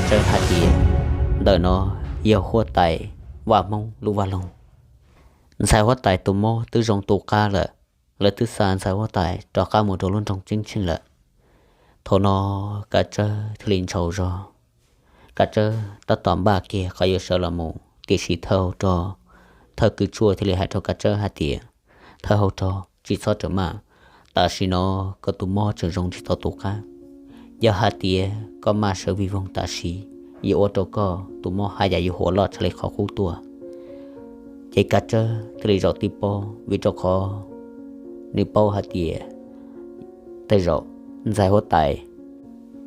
Tsawb hais tias ntawm no yog huab tais Vaj Hmoob lub vaj loog. Ntxhais huab tais tus mob twb zoo tu qab lawm, lawv twb xa ntxhais huab tais rov qab mus rau lub nroog Ceeb Tsheej lawm. Thaum no Kav Tsawb thiaj li ntsaus zog. Kav Tsawb tab tom npaj kiag qhov yuav sawv los mus, tiam sis thawj hauv rog, thawj kws tshuaj thiaj li hais rau Kav Tsawb hais tias, thawj hauv rog, tsis txhob rawm maj, tam sim no koj tus mob tseem zoo tsis tau tu qab. Yog hais tias koj maj sawv vij voog tam sim, yuav ua rau koj tus mob haj yam yuav huam loj tshaj li qhov qub tuaj. Ces Kav Tsawb thiaj li zaum tib pob, vim rau qhov nws paub hais tias tej zaum ntxhais huab tais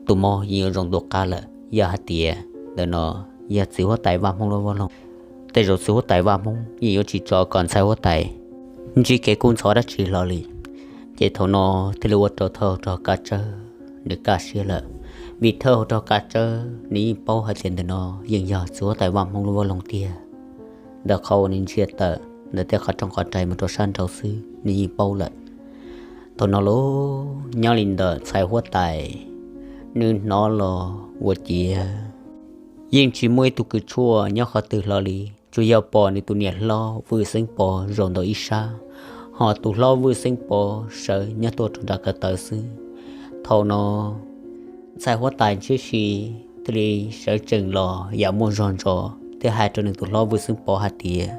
tus mob yeej yuav zoo tu qab lawm. Yog hais tias ntawm no yog txiv huab tais Vaj Hmoob lub vaj loog, tej zaum txiv huab tais Vaj Hmoob yeej yuav tsis tso kom ntxhais huab tais ntsib kev kub ntxhov dab tsi hlo li. Ces thaum no thiaj li ua rau thawj hauv rog Kav Tsawb nws kaj siab lawm, vim thawj hauv rog Kav Tsawb nws yeej paub hais tias ntawm no yeej yog txiv huab tais Vaj Hmoob lub vaj loog tiag. Ntawm qhov uas nws ntsia tawm ntawm tej qhov rooj qhov rais mus rau sab nraud xwb nws yeej paub lawm. Thaum no los nyob li ntawm ntxhais huab tais, nws hnov los ua ciav yeej tsis muaj ib tug kws tshuaj nyob qhov twg hlo li, tsuas yog pom nws tus niam hlob Vwj Xeeb Pov zaum ntawm ib sab, ho tus hlob Vwj Xeeb Pov sawv nyob tuaj rau nram ko taw xwb. Thaum no ntxhais huab tais ntshiab si thiaj li sawv tsees los yam muaj zog ntsos thiab hais rau nws tus hlob Vwj Xeeb Pov hais tias,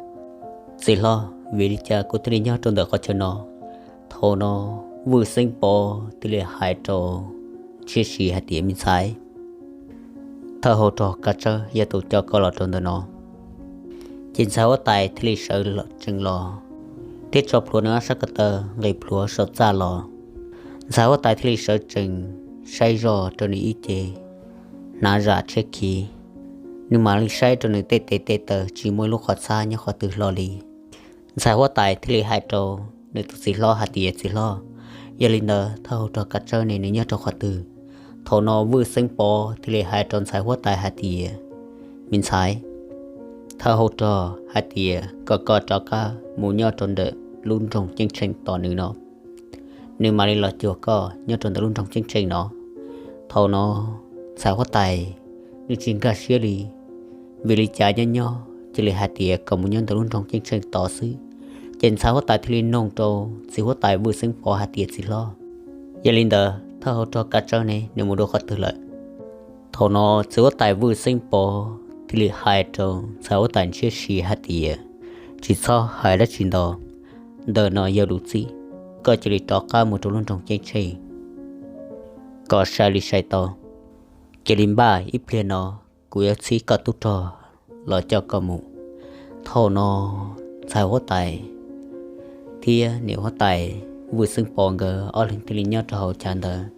txiv hlob, vim li cas kuv thiaj li nyob rau ntawm qhov chaw no? Thaum no Vwj Xeeb Pov thiaj li hais rau ntshiab si hais tias, me ntxhais, thawj hauv rog Kav Tsawb yog tus coj koj los rau ntawm no. Ces ntxhais huab tais thiaj li sawv tsees los thiab tso plhuav nws ob sab ko taw nqis plhuav saum txaj los. Ntxhais huab tais thiaj li sawv tsees saib zoj rau nws ib ce hnav zam tshiab khiv, nws mam li saib rau nws tej tes tej taw tsis muaj ib lub qhov txhab nyob qhov twg hlo li. Ntxhais huab tais thiaj li hais rau nws tus txiv hlob hais tias, txiv hlob, yog li ntawd thawj hauv rog Kav Tsawb ne nws nyob rau qhov twg? Thaum no Vwj Xeeb Pov thiaj li hais rau ntxhais huab tais hais tias, me ntxhais, thawj hauv rog hais tias kom koj rov qab mus nyob rau ntawm lub nroog Ceeb Tsheej tos nws no, nws mam li los cuag koj nyob rau ntawm lub nroog Ceeb Tsheej no. Thaum no ntxhais huab tais nws tsis nkag siab li, vim li cas nyob nyob cia li hais tias kom mus nyob ntawm lub nroog Ceeb Tsheej tos xwb. Ces ntxhais huab tais thiaj li noog rau txiv huab tais Vwj Xeeb Pov hais tias, txiv hlob, yog li ntawd thawj hauv rog Kav Tsawb ne nws mus dua qhov twg lawm? Thaum no txiv huab tais Vwj Xeeb Pov thiaj li hais rau ntxhais huab tais ntshiab si hais tias, tsis txhob hais dab tsi ntau, ntawm no yog lus txib, koj cia li rov qab mus rau lub nroog Ceeb Tsheej kom sai li sai tau. Cia li npaj ib pliag no kuv yuav txhib koj tub rog los coj koj mus. Thaum no ntxhais huab tais thiab niam huab tais Vwj Xeeb Pov nkawd ob leeg thiaj li nyob rau hauv chav ntawd.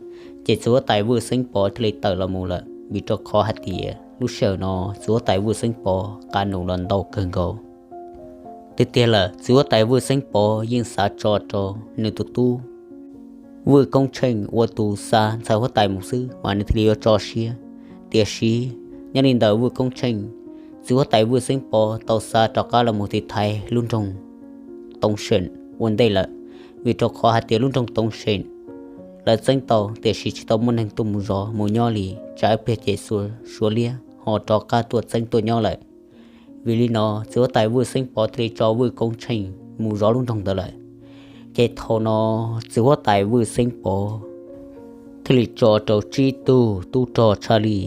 Ces txiv huab tais Vwj Xeeb Pov thiaj li tawm los mus lawm, vim rau qhov hais tias lub sij hawm no txiv huab tais Vwj Xeeb Pov qab nus los ntau kawg nkaus. Tiag tiag lawm, txiv huab tais Vwj Xeeb Pov yeej xav tso rau nws tus tub Vwj Koob Tsheej ua tus xa ntxhais huab tais mus xwb mas nws thiaj li yuav tso siab. Tiam sis nyob li ntawm Vwj Koob Tsheej, txiv huab tais Vwj Xeeb Pov tau xa rov qab los mus tiv thaiv lub nroog Toov Seem ua ntej lawm, vim rau qhov hais tias lub nroog Toov Seem lawv txeeb tau, tiam sis tsis tau muaj neeg tuaj mus zov mus nyob li, tsam ib pliag ces Suav liab ho rov qab tuaj txeeb tuaj nyob lawm. Vim li no txiv huab tais Vwj Xeeb Pov thiaj li tso Vwj Koob Tsheej mus zov lub nroog ntawd lawm. Ces thaum no txiv huab tais Vwj Xeeb Pov thiaj li tso rau tsib tug tub rog tshaj li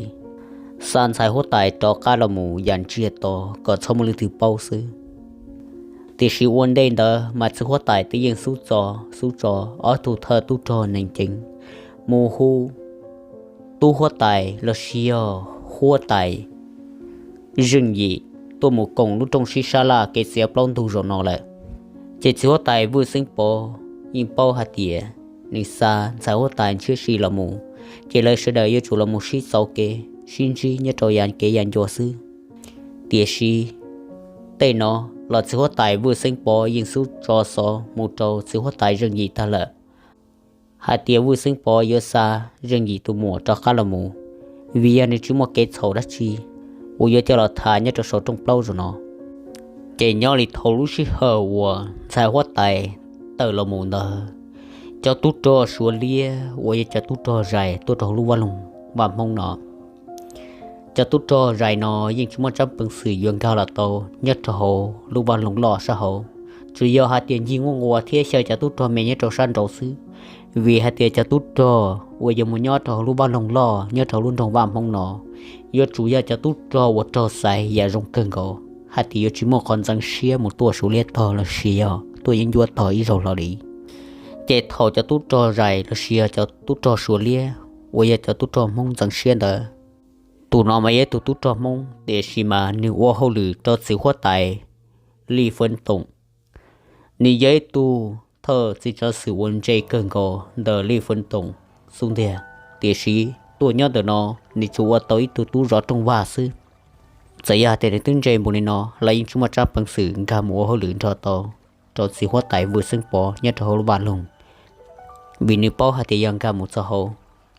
xa ntxhais huab tais rov qab los mus yam ntsiag to kom txhob muaj leej twg paub xwb. Tiam sis ua ntej ntawd mas txiv huab tais twb yeej xub tso, xub tso ob tug thawj tub rog neeg ceev mus hu tub huab tais los sis yog huab tais Zeej Yim tuaj mus koom lub rooj sib sab laj kev txiav plaub ntug zaum no lawm. Ces txiv huab tais Vwj Xeeb Pov yeej paub hais tias nws xa ntxhais huab tais ntshiab si los mus, ces lawv sawv daws yuav tsum los mus sib txaus kev sib ntsib nyob rau yav kev yav ncua xwb. Tiam sis tej no los txiv huab tais Vwj Xeeb Pov yeej xub tso xov mus rau txiv huab tais Zeej Yim tag lawm, hais tias Vwj Xeeb Pov yuav xa Zeej Yim tus muam rov qab los mus, vim yog nws tsis muaj kev txhaum dab tsi uas yuav coj los tham nyob rau saum rooj plaub zaum no. Ces nyob li thaum lub sij hawm uas ntxhais huab tais tawm los mus ntawd, cov tub rog Suav liab uas yog cov tub rog zais tuaj rau hauv lub vaj loog Vaj Hmoob no, Cov tub rog zais no yeej tsis muaj tsab peev xwm yuav nkag los tau nyob rau hauv lub vaj loog loj sab hauv, tsuas yog hais tias ncig nquj nqua thiab xyaw cov tub rog me nyob rau sab nraud xwb. Vim hais tias cov tub rog uas yuav mus nyob rau hauv lub vaj loog loj nyob rau hauv lub nroog Vaj Hmoob no, yuav tsum yog cov tub rog uas raug xaiv yam zoo kawg nkaus hais tias yuav tsis muaj qhov ntxeev siab mus tuaj Suav liab tog los sis yog tuaj yeeb ncuab tog ib zaug hlo li. Ces thaum cov tub rog zais los sis yog cov tub rog Suav liab uas yog cov tub rog Hmoob ntxeev siab ntawd, tus no mas yog ib tug tub rog Hmoob tiam sis mas nws ua hauj lwm rau txiv huab tais Lij Fwv Toom. Nws yog ib tug thawj txiv tsav xwm uas ntse kawg nkaus ntawm Lij Fwv Toom xub ntiag, tiam sis tuaj nyob ntawm no nws tsuas ua tau ib tug tub zov rooj vag xwb. Txawm yog hais tias nws twb ntse npaum li no los yeej tsis muaj tsab peev xwm nkag mus ua hauj lwm nrog tau rau txiv huab tais Vwj Xeeb Pov nyob rau hauv lub vaj loog, vim nws paub hais tias yog nkag mus txog hauv,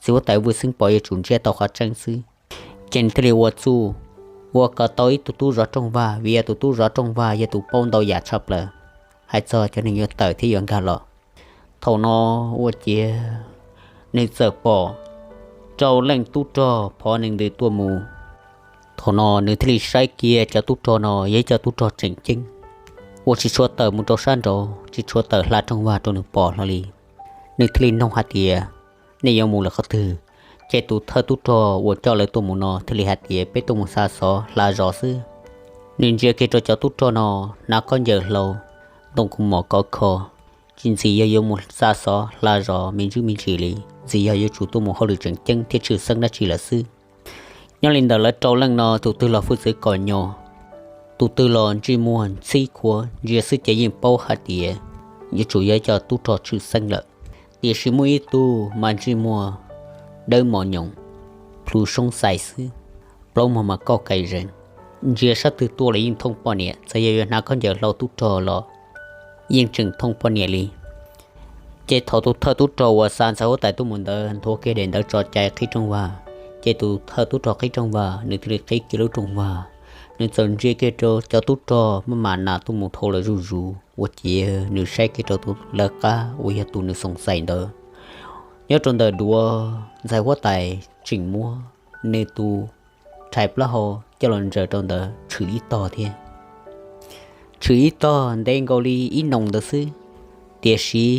txiv huab tais Vwj Xeeb Pov yuav tsum ntsiab tau qhov tseeb xwb. Ces nws thiaj li ua txuj ua kom tau ib tug tub zov rooj vag, vim yog tus tub zov rooj vag yog tus paub ntau yam tshaj plaws, hais txog cov neeg yuav tawm thiab yuav nkag los. Thaum no ua ciav nws txawm pom rau leej tub rog phov nees ntws tuaj mus. Thaum no nws thiaj li saib kiag cov tub rog no yog ib co tub rog tseem ceeb, uas tsis tshua tawm mus rau sab nraud, tsis tshua tawm hla rooj vag rau nws pom hlo li. Nws thiaj li noog hais tias, nej yuav mus lawm qhov twg? Ces tus thawj tub rog uas coj lawv tuaj mus no thiaj li hais tias, peb tuaj mus xa xov hla zos xwb. Nws ntsia kiag rau cov tub rog no hnav khaub ncaws hlau, ntoo kua mom kov kho, tsis ntxim yog yuav mus xa xov hla zos me ntsis me ntsis li, ntxim yog yuav tsum tuaj mus hauj lwm tseem ceeb thiab tshwj xeeb dab tsi lawm xwb. Nyob li ntawm lawv rau leej no tus twg los hwj txwv kom nyo, tus twg los ntsej muag ntxhib khuav, ntsia xwb ces yeej paub hais tias yuav tsum yog ib co tub rog tshwj xeeb lawm. Tiam sis muaj ib tug mas ntsej muag dawb mos nyoos, plhu soob xais xwb, plaub muag mas kauj kais zees, ntsia sab twg tuaj los yeej thooj poj niam, txawm yog yuav hnav khaub ncaws hlau tub rog los yeej tseem thooj poj niam li. Ces thaum tus thawj tub rog uas xa ntxhais huab tais tuaj mus ntawd nthuav kiag daim ntawv tso cai qhib rooj vag, ces tus thawj tub rog qhib rooj vag nws thiaj li qhib kiag lub rooj vag. Nws txawm ntsia kiag rau cov tub rog maj mam nas tuaj mus dhau lawm zuj zus, ua ciav nws saib kiag rau tus lawv qab uas yog tus nws xoom xais ntawd. Nyob rau ntawm duav ntxhais huab tais tseem muab nws tus rhais plaub hau coj los ntsaws rau ntawd tshwm ib tog thiab. Tshwm ib tog ntev nkaus li ib noos ntawd xwb, tiam sis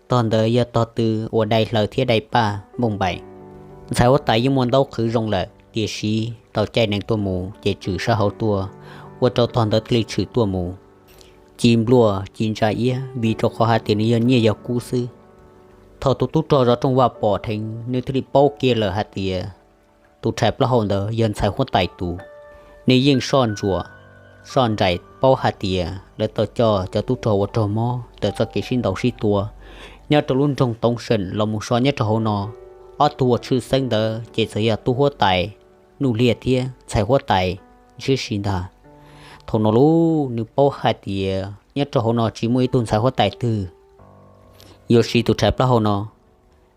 tog ntawd yog tog tw uas dai hlaws thiab dai paj npoj npaim. Ntxhais huab tais yeej muaj ntaub qhwv zoo lawm, tiam sis tau caij nees tuaj mus ces tshwm sab hauv tuaj, ua rau tog ntawd thiaj li tshwm tuaj mus. Ci npluaj ci ntsa iab vim rau qhov hais tias nws yog nyiaj yog kub xwb. Thaum tus tub rog zov rooj vag pom dheev, nws thiaj li paub kiag lawm hais tias tus rhais plaub hau ntawd yog ntxhais huab tais tus. Nws yeej soj ntsuam soj nraim paub hais tias lawv tau coj cov tub rog ua rog mob tawm txoj kev sib ntaus sib tua nyob rau lub nroog Toov Seem los mus so nyob rau hauv no. Ob tug uas tshwj xeeb ntawd ces txawm yog tub huab tais Nuj Liag thiab ntxhais huab tais Ntshiab Si ntag. Thaum no lub nws paub hais tias nyob rau hauv no tsis muaj ib tug ntxhais huab tais twg yuav siv tus rhais plaub hau no,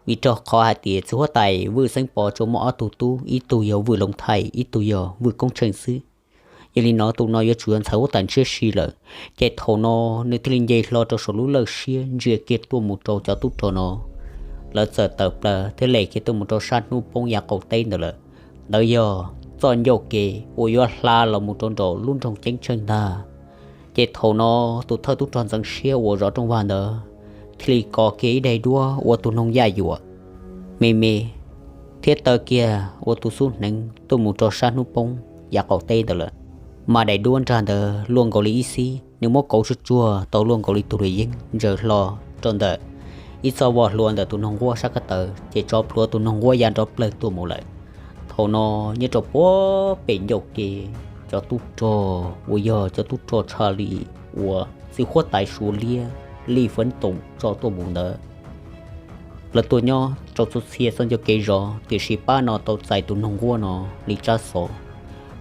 vim rau qhov hais tias txiv huab tais Vwj Xeeb Pov tsuas muaj ob tug tub, ib tug yog Vwj Loov Thaij, ib tug yog Vwj Koob Tsheej xwb. Yog li no tus no yuav tsum yog ntxhais huab tais Ntshiab Si lawm. Ces thaum no nws thiaj li nce hlo rau saum lub lawj siab ntsia kiag tuaj mus rau cov tub rog no. Lawv txawm tawm plaws thiab lem kiag tuaj mus rau sab hnub poob yav qaum teb ntawd lawm. Ntawd yog txoj ncauj ke uas yuav hla los mus rau nraum lub nroog Ceeb Tsheej ntag. Ces thaum no tus thawj tub rog ntxeev siab uas zov rooj vag ntawd thiaj li kos kiag ib daim duab ua tus noog yaj yuam me me, thiab taw kiag ua tus xub hneev tuaj mus rau sab hnub poob yav qaum teb ntawd lawm. Mas daim duab nrag ntawd luaj nkaus li ib xib, nws muab kauv tsuag tsuag tau luaj nkaus li tus luam yeeb ntsaws hlo rau ntawm ib txoj voj hlua ntawm tus noog nquab sab ko taw, ces tso plhuav tus noog nquab ya nrov plawg tuaj mus lawm. Thaum no nyob rau puag pem ncauj ke, cov tub rog uas yog cov tub rog Tshaj Li uas txiv huab tais Suav liab Lij Fwv Toom tso tuaj mus ntawd, lawv tuaj nyob rau txhua txhia txoj ncauj kev zov, tiam sis pab no tau txais tus noog nquab no li tsab xov.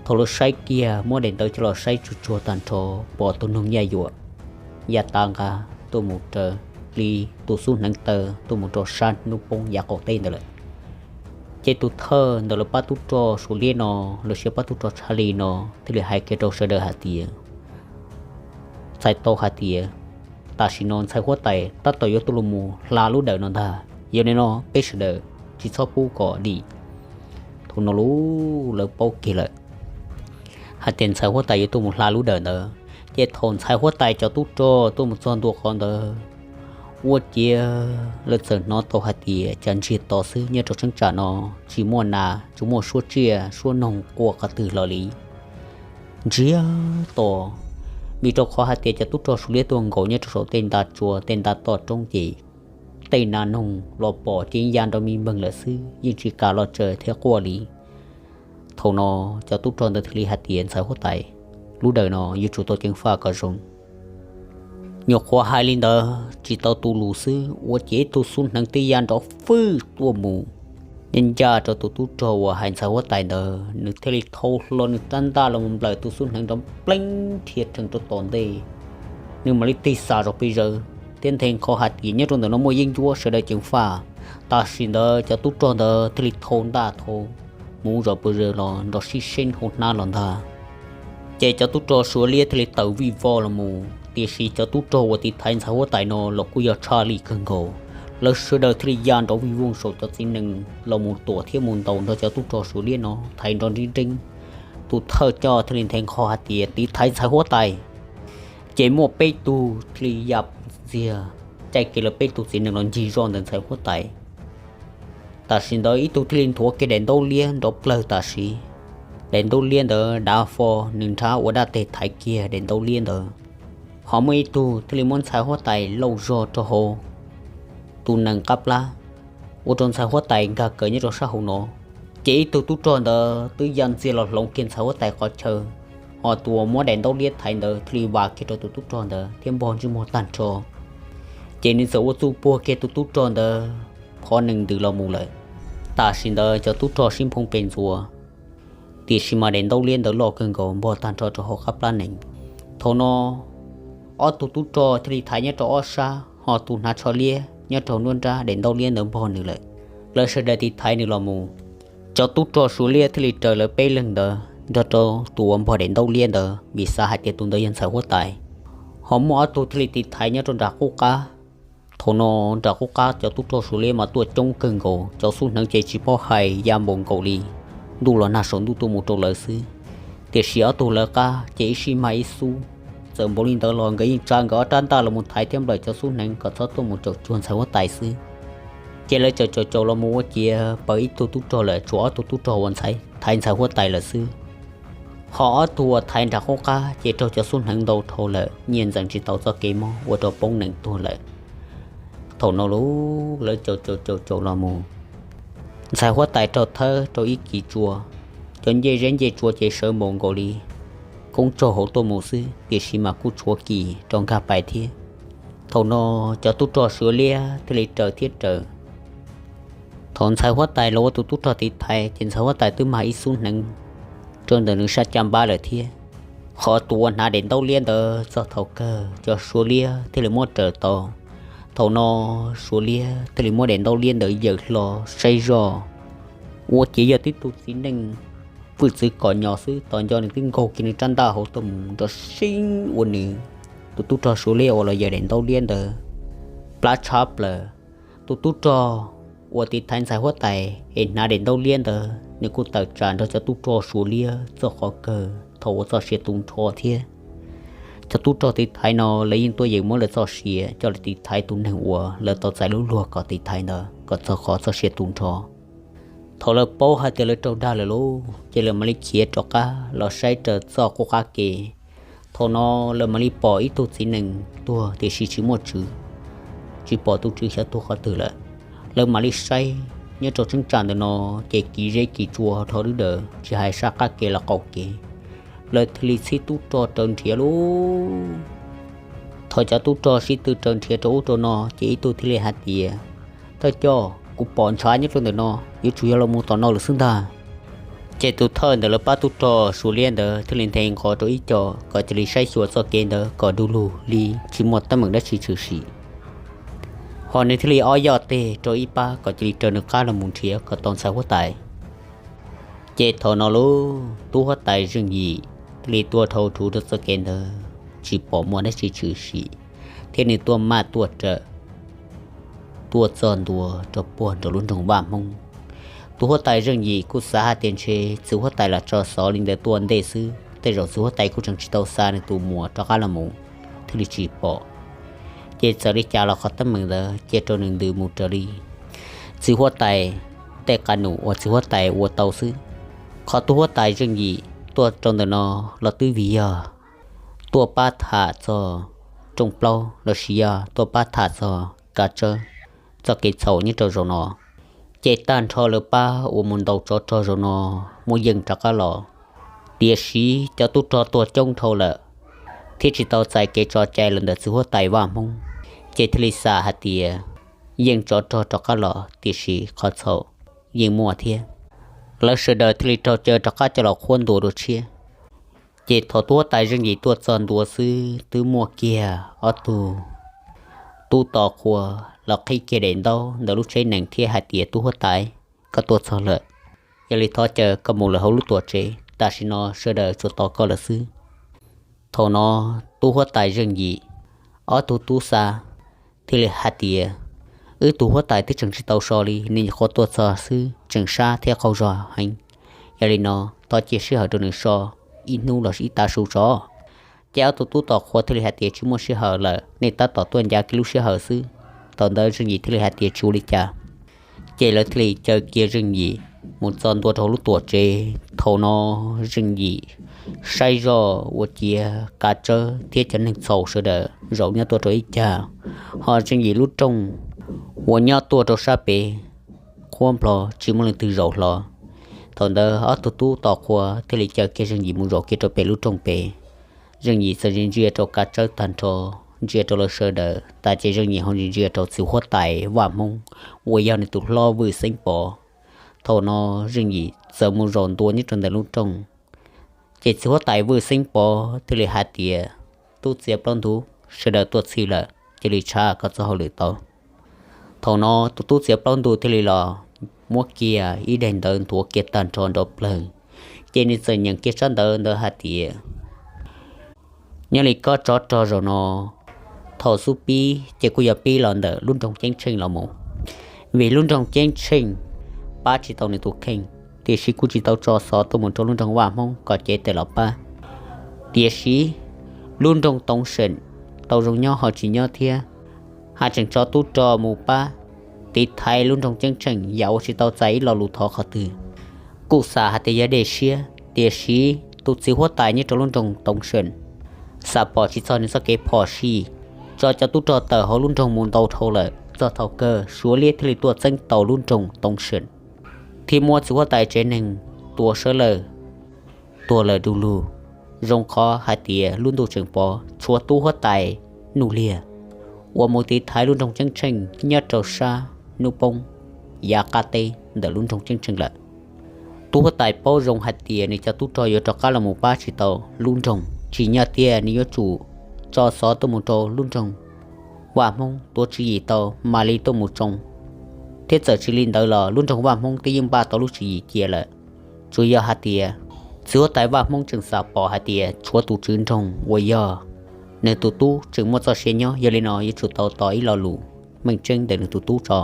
Thaum lawv saib kiag muab daim ntawv coj los saib tsuag tsuag tag nrho, pom tus noog yaj yuam ya tav nqa tuaj mus raws li tus xub hneev taw tuaj mus rau sab hnub poob yav qaum teb ntawd lawm. Ces tus thawj ntawm lawv pab tub rog Suav liab no los sis pab tub rog Tshaj Li no thiaj li hais kiag rau sawv daws hais tias, txhais tau hais tias tam sim no ntxhais huab tais tab tom yuav tuaj los mus hla lub dawm no ntag. Yog li no peb sawv daws tsis txhob pub kom dim. Thaum no lub lawv paub kiag lawm hais tias ntxhais huab tais yuav tuaj mus hla lub dawm ntawd. Ces thaum ntxhais huab tais cov tub rog tuaj mus txog ntua qhov ntawd, ua ciav lawv txawm hnov tau hais tias cas ntsiag to xwb, nyob rau cheeb tsam no tsis muaj nas, tsis muaj suab tsiaj suab noog quaj qhov twg los li. Ntsiag to, vim rau qhov hais tias cov tub rog Suav liab tuaj nkaus nyob rau saum tej nta tsua tej nta toj roob ces tej nas noog los pom ces ya nrov me npeeg lawm xwb, yeej tsis kam los tsaws thiab quaj li. Thaum no cov tub rog ntawd thiaj li hais tias ntxhais huab tais, lub dawm no yuav tsum tau ceev faj kom zoo. Nyuam qhuav hais li ntawd tsis tau tus lus xwb, ua ciav ib tug xub hneev twb ya nrov fwj tuaj mus, nyob ncaj rau tus tub rog uas hais ntxhais huab tais ntawd, nws thiaj li thau hlo nws rab ntaj los mus nplawm tus xub hneev nrov npleeb rhia rhees rau tom ntej. Nws mam li tig xa zog pes zaws thiab nthe nqho hais tias nyob rau ntawm no muaj yeeb ncuab, sawv daws ceev faj. Tam sim ntawd cov tub rog ntawd thiaj li thau ntaj thau mus zom pes zaws los nrov sib seeb hauv hnab los ntag. Ces cov tub rog Suav liab thiaj li tawm vij vo los mus, tiam sis cov tub rog uas tiv thaiv ntxhais huab tais no los kuj yog tshaj lij kawg nkaus. Lawv sawv daws thiaj li ya nrov vij voog saum cov txiv nees los mus tuam thiab mus ntaus nrog cov tub rog Suav liab no thaiv nrov nrib nreeb. Tus thawj coj thiaj li nthe nqho hais tias tiv thaiv ntxhais huab tais. Ces muaj peb tug thiaj li ya ntxiag, caij kiag lawv peb tug txiv nees los ncig zoj ntawm ntxhais huab tais. Tam sim ntawd ib tug thiaj li nthuav kiag daim ntaub liab nrov plawg tam sim, daim ntaub liab ntawd dav fo, nws nrhab ua dab teg thaiv kiag daim ntaub liab ntawd. Ho muaj ib tug thiaj li muab ntxhais huab tais lauj zog rau hauv tus nees qab plab, ua rau ntxhais huab tais nkag kawg nyob rau sab hauv no. Ces ib tug tub rog ntawd twb ya ntxiag los hloov kiag ntxhais huab tais qhov chaw, ho tus uas muab daim ntaub liab thaiv ntawd thiaj li vas kiag rau tus tub rog ntawd thiab npog ntsej muag tag nrho. Ces nws txawm ua txuj puag kiag tus tub rog ntawd qhov nees ntws los mus lawm. Tam sim ntawd cov tub rog sib nphoo pes ntxuas, tiam sis mas daim ntaub liab ntawd loj kawg nkaus npog tag nrho rau hauv qab plab nees. Thaum no ob tug tub rog thiaj li thaiv nyob rau ob sab, ho tus hnav tsho liab nyob rau nruab nrab daim ntaub liab ntawd npog nws lawm. Lawv sawv daws tiv thaiv nws los mus. Cov tub rog Suav liab thiaj li raws lawv peb leeg ntawd nrog rau tus uas npog daim ntaub liab ntawd, vim xav hais tias tus ntawd yog ntxhais huab tais. Ho muaj ob tug thiaj li tiv thaiv nyob rau nram qub qab. Thaum no nram qub qab cov tub rog Suav liab mas tuaj coob kawg nkaus, cov xub hneev ces tsis paub hais ya npaum nkaus li, ntuj los nag saum ntuj tuaj mus rau lawv xwb. Tiam sis ob tug lawv qab ces ib sij mag ib xub. Txawm npaum li ntawd los nkawd yeej tsa nkawd ob rab ntaj los mus thaiv thiab nplawm cov xub hneev kom txhob tuaj mus caum cuag ntxhais huab tais xwb. Ces lawv caum caum caum los mus ua ciav paws ib tug tub rog lawm, tshuav ob tug tub rog uas ntxhais thaiv ntxhais huab tais lawm xwb. Ho ob tug uas thaiv nram qub qab ces raug cov xub hneev ntau dhau lawm, nyiaj ntxeev tsis tau txoj kev mob ua rau poob nees tuag lawm. Thaum no lub lawv caum caum caum caum los mus, ntxhais huab tais raug thawb rau ib kis tsua, cov ncej zeb ncej tsua ces sawv npaum nkaus li koob tsaug hauv tuaj mus xwb, tiam sis mas kuj tshuav kis rau nkag pais thiab. Thaum no cov tub rog Suav liab thiaj li raws thiab raws. Thaum ntxhais huab tais los ua tus tub rog tiv thaiv ces ntxhais huab tais twb mag ib xub hneev rau ntawm nws sab caj npab lawm thiab. Qhov tus uas hnav daim ntaub liab ntawd txog thaum kawg cov Suav liab thiaj li muab raws tau. Thaum no Suav liab thiaj li muab daim ntaub liab ntawd yawm hlo saib zoj, ua ciav yog tib tug txiv neej vwj txwv kom nyos xwb, tos nco nws twb nkaug kiag nws rab ntaj hauv tuaj mus nrov seeb ua nws tus tub rog Suav liab uas los yawm daim ntaub liab ntawd plab tshab plaws. Tus tub rog uas tiv thaiv ntxhais huab tais es hnav daim ntaub liab ntawd nws kuj tawm tsam nrog cov tub rog Suav liab txog qhov kawg thaum ua txoj sia tu nrho thiab. Cov tub rog tiv thaiv no lawv yeej tuaj yeem muab lawv txoj sia coj los tiv thaiv tus neeg uas lawv tau txais lub luag kom tiv thaiv ntawd kom txog qhov txoj sia tu nrho. Thaum lawv paub hais tias lawv raug dag lawm lauj, ces lawv mam li khiav rov qab los saib raws txoj qub qab ke. Thaum no lawv mam li pom ib tug txiv nees tuag tiam sis tsis muaj tswv, tsis pom tus tswv xyov tuag qhov twg lawm. Lawv mam li saib nyob rau cheeb tsam ntawm no ces kis zeb kis tsua dhau lub dawm, tsis hais sab qab ke los qaum kev. Lawv thiaj li txhib tub rog raws nrhiav lauj. Thaum cov tub rog sib tw raws nrhiav rau ub rau no ces ib tug thiaj li hais tias, Thawj coj, kuv pom ntshav nyob rau ntawm no, yuav tsum yog los mus tom no lawm xwb ntag. Ces tus thawj ntawm lawv pab tub rog Suav liab ntawd thiaj li nthe nqho rau ib co kom cia li saib xyuas txoj kev ntawd kom du lug li tsis muaj teeb meem dab tsi tshwm sim. Ho nws thiaj li ob yoj teg rau ib pab kom cia li raws nws qab los mus nrhiav kom tau ntxhais huab tais. Ces thaum no lauj, tub huab tais zeej yim thiaj li tuaj dhau rhuv rau txoj kev ntawd, tsis pom muaj dab tsi tshwm sim, thiab nws tuaj maj tuaj rawm, tuaj txog ntua rau puag nram lub nroog Vaj Hmoob. Tus huab tais Zeej Yim kuj xav hais tias ntshe txiv huab tais lam tso xov li ntawd tuaj ntej xwb, tej zaum txiv huab tais kuj tseem tsis tau xa nws tus muam rov qab los mus thiaj li tsis pom. Ces txawm li cas los qhov teeb meem ntawd cia rau nws ntws mus raws li txiv huab tais tej qab num uas txiv huab tais ua tau xwb. Qhov tus huab tais Zeej Yim tuaj rau ntawm no los twb vim yog tuaj pab tham txog rooj plaub los sis yog tuaj pab tham txog kav tsawb txoj kev txhaum nyob rau zaum no. Ces tag nrho lawv pab uas mus ntaus tsov rog zaum no muaj yeej rov qab los, tiam sis cov tub rog tuag coob dhau lawm thiab tsis tau txais kev tso cai los ntawm txiv huab tais Vaj Hmoob, ces thiaj li xav hais tias yeej tsov rog rov qab los tiam sis qhov txhaum yeej muaj thiab. Lawv sawv daws thiaj li raug caw rov qab coj los qhuab ntuas dua tshiab. Ces thaum tub huab tais Zeej Yim tuaj txog ntua xwb twb muaj kiag ob tug tub tos qhua los qhib kiag daim ntaub ntawm lub tsheb nees thiab hais tias, Tub huab tais, koj tuaj txog lawm, yog li thov caw koj mus lawm hauv lub tuam tsev, tam sim no sawv daws tsuas tos koj lawm xwb. Thaum no tub huab tais Zeej Yim ob tug tub xa thiaj li hais tias, Wb tus huab tais twb tseem tsis tau so li, nws nyuam qhuav tuaj txog xwb tseem sab thiab qaug zog heev. Yog li no thov cia sij hawm rau nws so ib hnub los sis ib tav su tso. Ces ob tug tub tos qhua thiaj li hais tias, Tsis muaj sij hawm lawm, nej tab tom tuaj ncav kiag lub sij hawm xwb. Thaum ntawd Zeej Yim thiaj li hais tias, Tsis ua li cas. Ces lawv thiaj li caw kiag Zeej Yim mus txog ntua rau hauv lub tuam tsev. Thaum no Zeej Yim saib zoj ua ciav kav tsawb thiab cov neeg txhaum sawv daws zaum nyob tuaj rau ib cag, ho Zeej Yim lub rooj uas nyob tuaj rau sab pem qhuab nplo tsis muaj leej twg zaum hlo. Thaum ntawd ob tug tub tos qhua thiaj li caw kiag Zeej Yim mus zaum kiag rau pem lub rooj pem. Zeej Yim txawm ntsia ntsia rau kav tsawb tag nrho, ntsia rau lawv sawv daws tas ces Zeej Yim ho ntsia ntsia rau txiv huab tais Vaj Hmoob uas yog nws tus hlob Vwj Xeeb Pov. Thaum no Zeej Yim txawm mus zaum ntua nyob rau ntawm lub rooj, ces txiv huab tais Vwj Xeeb Pov thiaj li hais tias, Tub txiav plaub ntug, sawv daws tuaj txhij lawm, cia li tshaj koj txoj hauj lwm tau. Thaum no tus tub txiav plaub ntug thiaj li los muab kiag ib daim ntawv nthuav kiag tag nrho nrov plawg, ces nws txawm nyeem kiag tsab ntawv ntawd hais tias, Nyob li kob tsov rog zaum no, thaum xub pib ces kuj yog pib los ntawm lub nroog Ceeb Tsheej los mus, vim lub nroog Ceeb Tsheej pab tsis tau nws tus kheej, tiam sis kuj tsis tau tso xov tuaj mus rau lub nroog Vaj Hmoob kom cev tes los pab. Tiam sis lub nroog Toov Seem tau zoo nyob ho tsis nyob thiab, haj tseem tso tub rog mus pab tiv thaiv lub nroog Ceeb Tsheej yam uas tsis tau txais ib lo lus thov qhov twg. Kuj xav hais tias yog dej siab, tiam sis tus txiv huab tais nyob rau lub nroog Toov Seem xav pom tsis txog nws txoj kev phom sij, tso cov tub rog tawm hauv lub nroog mus ntau dhau lawm. Txog thaum kawg Suav liab thiaj li tuaj txeeb tau lub nroog Toov Seem, thiab muab txiv huab tais tsev neeg tua sawv lawm, tuag lawm du lug. Zoo qhov hais tias lub ntuj tseem pov tshuav tub huab tais Nuj Liag uas mus tiv thaiv lub nroog Ceeb Tsheej nyob rau sab hnub poob yav qab teb ntawm lub nroog Ceeb Tsheej lawm. Tub huab tais paub zoo hais tias nws cov tub rog yuav rov qab los mus pab tsis tau lub nroog, tsim nyog tias nws yuav tsum tso xov tuaj mus rau lub nroog Vaj Hmoob tuav tswv yim tau mam li tuaj mus tsoo. Thiab txawm tsis li ntawd los lub nroog Vaj Hmoob twb yeej npaj tau lub tswv yim cia lawm. Tsuas yog hais tias txiv huab tais Vaj Hmoob tseem xav pom hais tias tshuav tus tswv nroog uas yog nws tus tub tseem muaj txoj sia nyob, yog li no yuav tsum tau tos ib lo lus meej tseeb ntawm nws tus tub tso.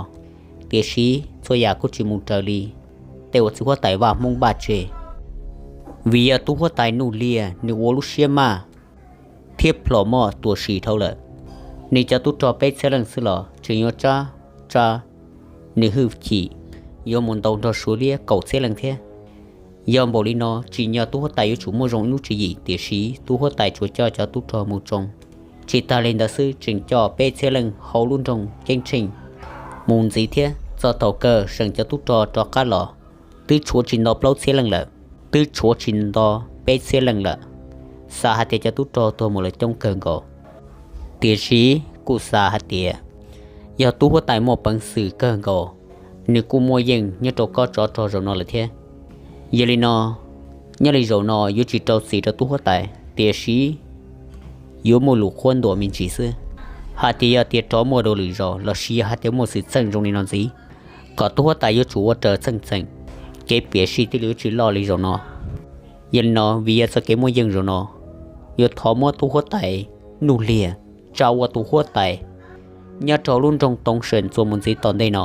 Tiam sis txhua yam kuj tsis mus raws li tej uas txiv huab tais Vaj Hmoob npaj tseg, vim yog tub huab tais Nuj Liag nws ua lub siab maj thiab plhom moj tuam sim dhau lawm. Nws cov tub rog peb txhiab leej xwb los tseem yuav tsab tsa nws hwj chim yuav mus ntaus nrog Suav liab kaum txhiab leej thiab. Yog npaum li no tsim nyog tub huab tais yuav tsum muaj zoo ib lub tswv yim, tiam sis tub huab tais tsuas coj cov tub rog mus tsoo. Tsis tag li ntawd xwb, tseem coj peb txhiab leej hauv lub nroog Ceeb Tsheej mus ntxiv thiab. Txog thaum kawg seem cov tub rog rov qab los twb tshuav tsis nto plaub txhiab leej lawm, twb tshuav tsis nto peb txhiab leej lawm. Xav hais tias cov tub rog tuag mus lawm coob kawg nkaus, tiam sis kuj xav hais tias yog tub huab tais muaj peev xwm kawg nkaus, nws kuj muaj yeej nyob rau kob tsov rog zaum no lawm thiab. Yog li no, nyob li zaum no yuav tsis rau txim rau tub huab tais, tiam sis yuav muaj lus qhuab ntuas me ntsis xwb, hais tias yog tias rov muaj dua lwm zaus los sis yog hais tias muaj xwm txheej zoo li no ntxiv, kom tub huab tais yuav tsum ua raws txheej txheem, kev piam sij thiaj li yuav tsis loj li zaum no. Yog li no, vim yog txoj kev muaj yeej zaum no, yuav thov muab tub huab tais Nuj Liag tsa ua tus huab tais nyob rau lub nroog Toov Seem txuas mus ntxiv tom ntej no.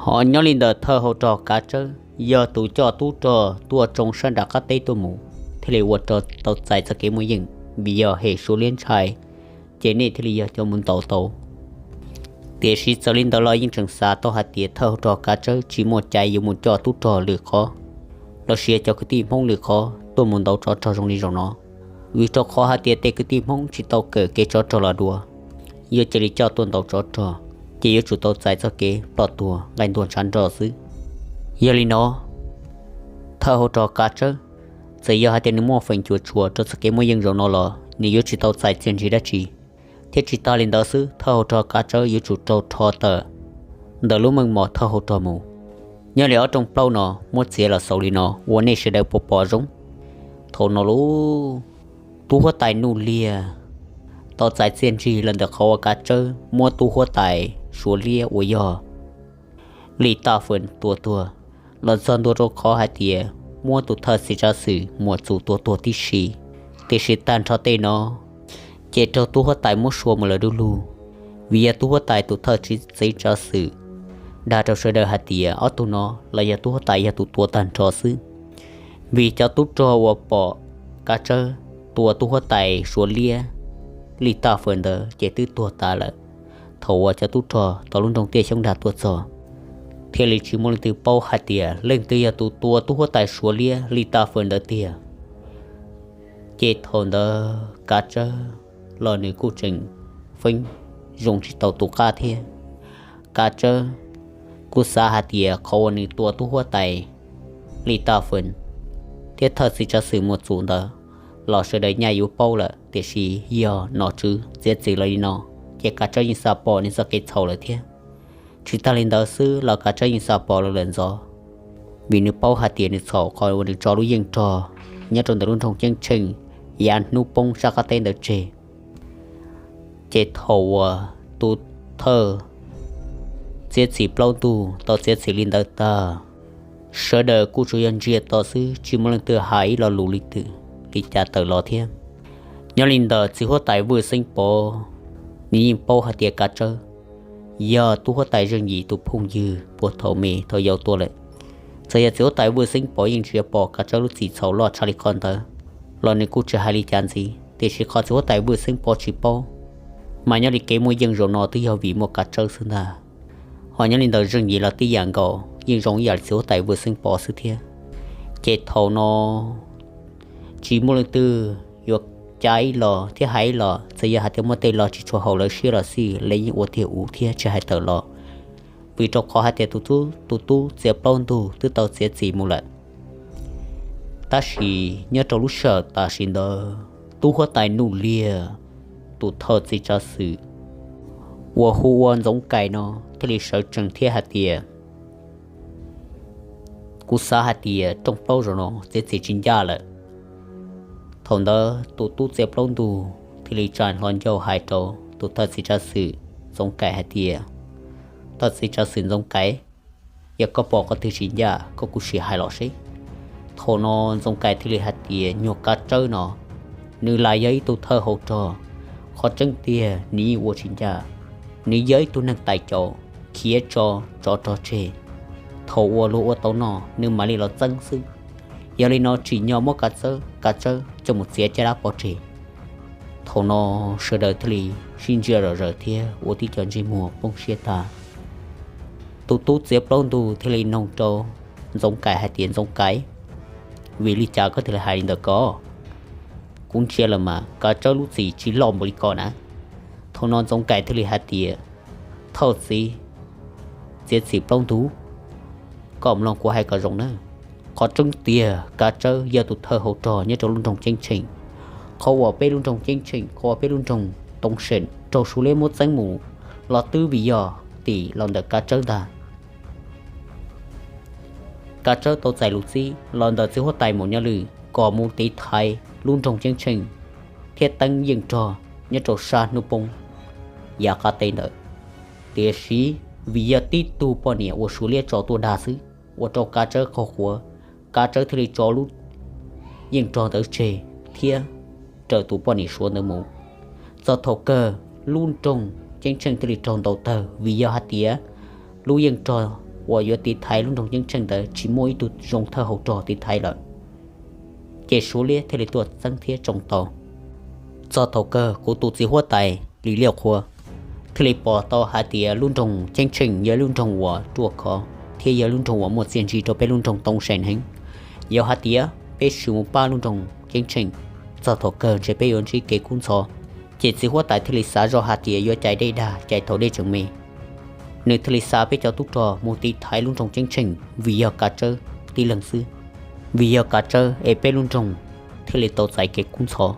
Ho nyob li ntawm thawj hauv rog kav tsawb yog tus coj tub rog tuaj tsoo sab nram qab teb tuaj mus, thiaj li ua rau tau txais txoj kev muaj yeej, vim yog hem Suav liab ntshai, ces nej thiaj li yog cov mus ntaus tau. Tiam sis txawm li ntawd los yeej tseem xav tau hais tias thawj hauv rog Kav Tsawb tsis muaj cai yuav mus coj tub rog lwm qhov, los sis cov kwv tij Hmoob lwm qhov tuaj mus ntaus tsov rog zoo li zaum no, vim rau qhov hais tias tej kwv tij Hmoob tsis tau kawm kev tsov rog los dua, yuav cia li coj tuaj ntaus tsov rog, ces yuav tsum tau txais txoj kev ploj tuag nqaij ntuag ntshav nrog xwb. Yog li no, thawj hauv rog Kav Tsawb, txawm yog hais tias nws muaj feem cuam tshuam rau txoj kev muaj yeej zaum no los nws yuav tsis tau txais txiaj ntsig dab tsi. Thiab tsis tas li ntawd xwb, thawj hauv rog Kav Tsawb yuav tsum raug rho tawm ntawm lub meej mom thawj hauv rog mus. Nyob li ob rooj plaub no muab txiav los xaus li no ua nej sawv daws puas pom zoo? Thaum no lub tub huab tais Nuj Liag tau txais txiaj ntsig los ntawm qhov uas Kav Tsawb muab tub huab tais Suav liab uas yog Li Taj Fwm tua tuag, los txog ntua rau qhov hais tias muab tus thawj txiv tsav xwm Muas Txus tua tuag tib si. Tiam sis tag nrho tej no ces raug tub huab tais muab sua mus lawm du lug, vim yog tub huab tais tus thawj txiv tsav xwm dag rau sawv daws hais tias ob tug no los yog tub huab tais yog tus tua tag nrho xwb. Vim cov tub rog uas pom Kav Tsawb tua tub huab tais Suav liab Li Taj Fwm ntawd ces twb tuag tas lawm. Thaum uas cov tub rog tau lub nroog Tiaj Xyoob dag tuaj txog, thiaj li tsis muaj leej twg paub hais tias leej twg yog tus tua tub huab tais Suav liab Li Taj Fwm ntawd tiag. Ces thaum ntawd Kav Tsawb los nws kuj tseem feeb zoo tsis tau tus qab thiab. Kav Tsawb kuj xav hais tias qhov uas nws tua tub huab tais Li Taj Fwm thiab thawj txiv tsav xwm Muas Txus ntawd los sawv daws nyaj yuav paub lawm, tiam sis yog nom tswv txiav txim los li no, ces Kav Tsawb yeej xav pom nws txoj kev txhaum lawm thiab. Tsis tas li ntawd xwb los Kav Tsawb yeej xav pom lawv lawm ntxov, vim nws paub hais tias nws txhaum qhov uas nws tso lub yeej rog nyob rau ntawm lub nroog Ceeb Tsheej yav hnub poob sab qab teb ntawd tseg. Ces thaum uas tus thawj txiav txim plaub ntug tau txiav txim li ntawd tag, sawv daws kuj tsuas yog ntsia to xwb, tsis muaj leej twg hais ib lo lus li twg li cas tawm los thiab. Nyob li ntawd txiv huab tais Vwj Xeeb Pov, nws yeej paub hais tias Kav Tsawb yog tub huab tais Zeej Yim tus phooj ywg puag thaum me thaum yau tuaj lawm. Txawm yog txiv huab tais Vwj Xeeb Pov yeej tsis pom Kav Tsawb lub txim txhaum loj tshaj li qhov ntawd los nws kuj tsis hais li cas ntxiv, tiam sis qhov txiv huab tais Vwj Xeeb Pov tsis paub, mas nyob li kev muaj yeej zaum no twb yog vim muaj Kav Tsawb xwb ntag. Ho nyob li ntawd Zeej Yim los tib yam nkaus, yeej zoo ib yam li txiv huab tais Vwj Xeeb Pov xwb thiab. Ces thaum no tsis muaj leej twg yuav cav ib los thiab hais ib los, txawm yog hais tias muaj tej lo tsis tshua haum lawv siab los xij, lawv yeej ua tiag ua thiab tsis hais tawm los, vim rau qhov hais tias tus tub txiav plaub ntug twb tau txiav txim mus lawm. Tab sis nyob rau lub sij hawm tam sim ntawd, tub huab tais Nuj Liag tus thawj txiv tsav xwm uas hu ua Ntxoov Kais no thiaj li sawv tsees thiab hais tias, kuv xav hais tias rooj plaub zaum no txiav txim tsis ncaj lawm. Thaum ntawd tus tub txiav plaub ntug thiaj li tsa hlo ncauj hais rau tus thawj txiv tsav xwm Ntxoov Kais hais tias, thawj txiv tsav xwm Ntxoov Kais, yog koj pom qhov twg tsis ncaj koj kuj sim hais los seb. Thaum no Ntxoov Kais thiaj li hais tias nyuag Kav Tsawb no, nws lam yog ib tug thawj hauv rog, qhov tseeb tiag nws yeej ua tsis ncaj. Nws yog ib tug neeg tais caus khiav tso tsov rog tseg, thaum uas luag ua tau noj nws mam li los txeeb xwb. Yog li no tsim nyog muab Kav Tsawb, Kav Tsawb coj mus txiav caj dab pov tseg. Thaum no sawv daws thiaj li sib ntsia zom zaws thiab ua tib co ntsej muag poob siab tag. Tus tub txiav plaub ntug thiaj li noog rau Ntxoov Kais hais tias, Ntxoov Kais, vim li cas koj thiaj li hais li ntawd ko? Kuv ntsia lawm mas Kav Tsawb lub txim tsis loj npaum li ko na. Thaum no Ntxoov Kais thiaj li hais tias, thawj txiv txiav txim plaub ntug, koj mloog kuv hais kom zoo na. Qhov tseeb tiag Kav Tsawb yog tus thawj hauv rog nyob rau lub nroog Ceeb Tsheej. Qhov uas peb lub nroog Ceeb Tsheej, qhov uas peb lub nroog Toob Seem raug Suav liab muab txeeb mus los twb vim yog tim los ntawm Kav Tsawb ntag. Kav Tsawb tau txais lus txib los ntawm txiv huab tais Maum Nyob Lwm kom mus tiv thaiv lub nroog Ceeb Tsheej thiab teeb yeej rog nyob rau sab hnub poob yav qab teb ntawd. Tiam sis vim yog tib tug poj niam uas Suav liab tso tuaj dag xwb, ua rau Kav Tsawb qaug quav, Kav Tsawb thiaj li tso lub yeej rog ntawd tseg thiab raws tus poj niam Suav ntawd mus. Txog thaum kawg lub nroog Ceeb Tsheej thiaj li raug ntaus tawg vim yog hais tias lub yeej rog uas yuav tiv thaiv lub nroog Ceeb Tsheej ntawd tsis muaj ib tug zoo thawj hauv rog tiv thaiv lawm. Ces Suav liab thiaj li tuaj txeeb thiab tsoo tau. Txog thaum kawg kuv tus txiv huab tais Lis Liaj Qhua thiaj li pom tau hais tias lub nroog Ceeb Tsheej yog lub nroog uas ruaj khov thiab yog lub nroog uas muaj txiaj ntsig rau peb lub nroog Toob Seem heev. Yog hais tias peb sim mus pab lub nroog Ceeb Tsheej, txog thaum kawg ntshe peb yuav ntsib kev kub ntxhov. Ces txiv huab tais thiaj li xav zoj hais tias yuav cais dej dag cais thaum dej tseem me. Nws thiaj li xa peb cov tub rog mus tiv thaiv lub nroog Ceeb Tsheej vim yog Kav Tsawb tib leeg xwb. Vim yog Kav Tsawb es peb lub nroog thiaj li tau txais kev kub ntxhov.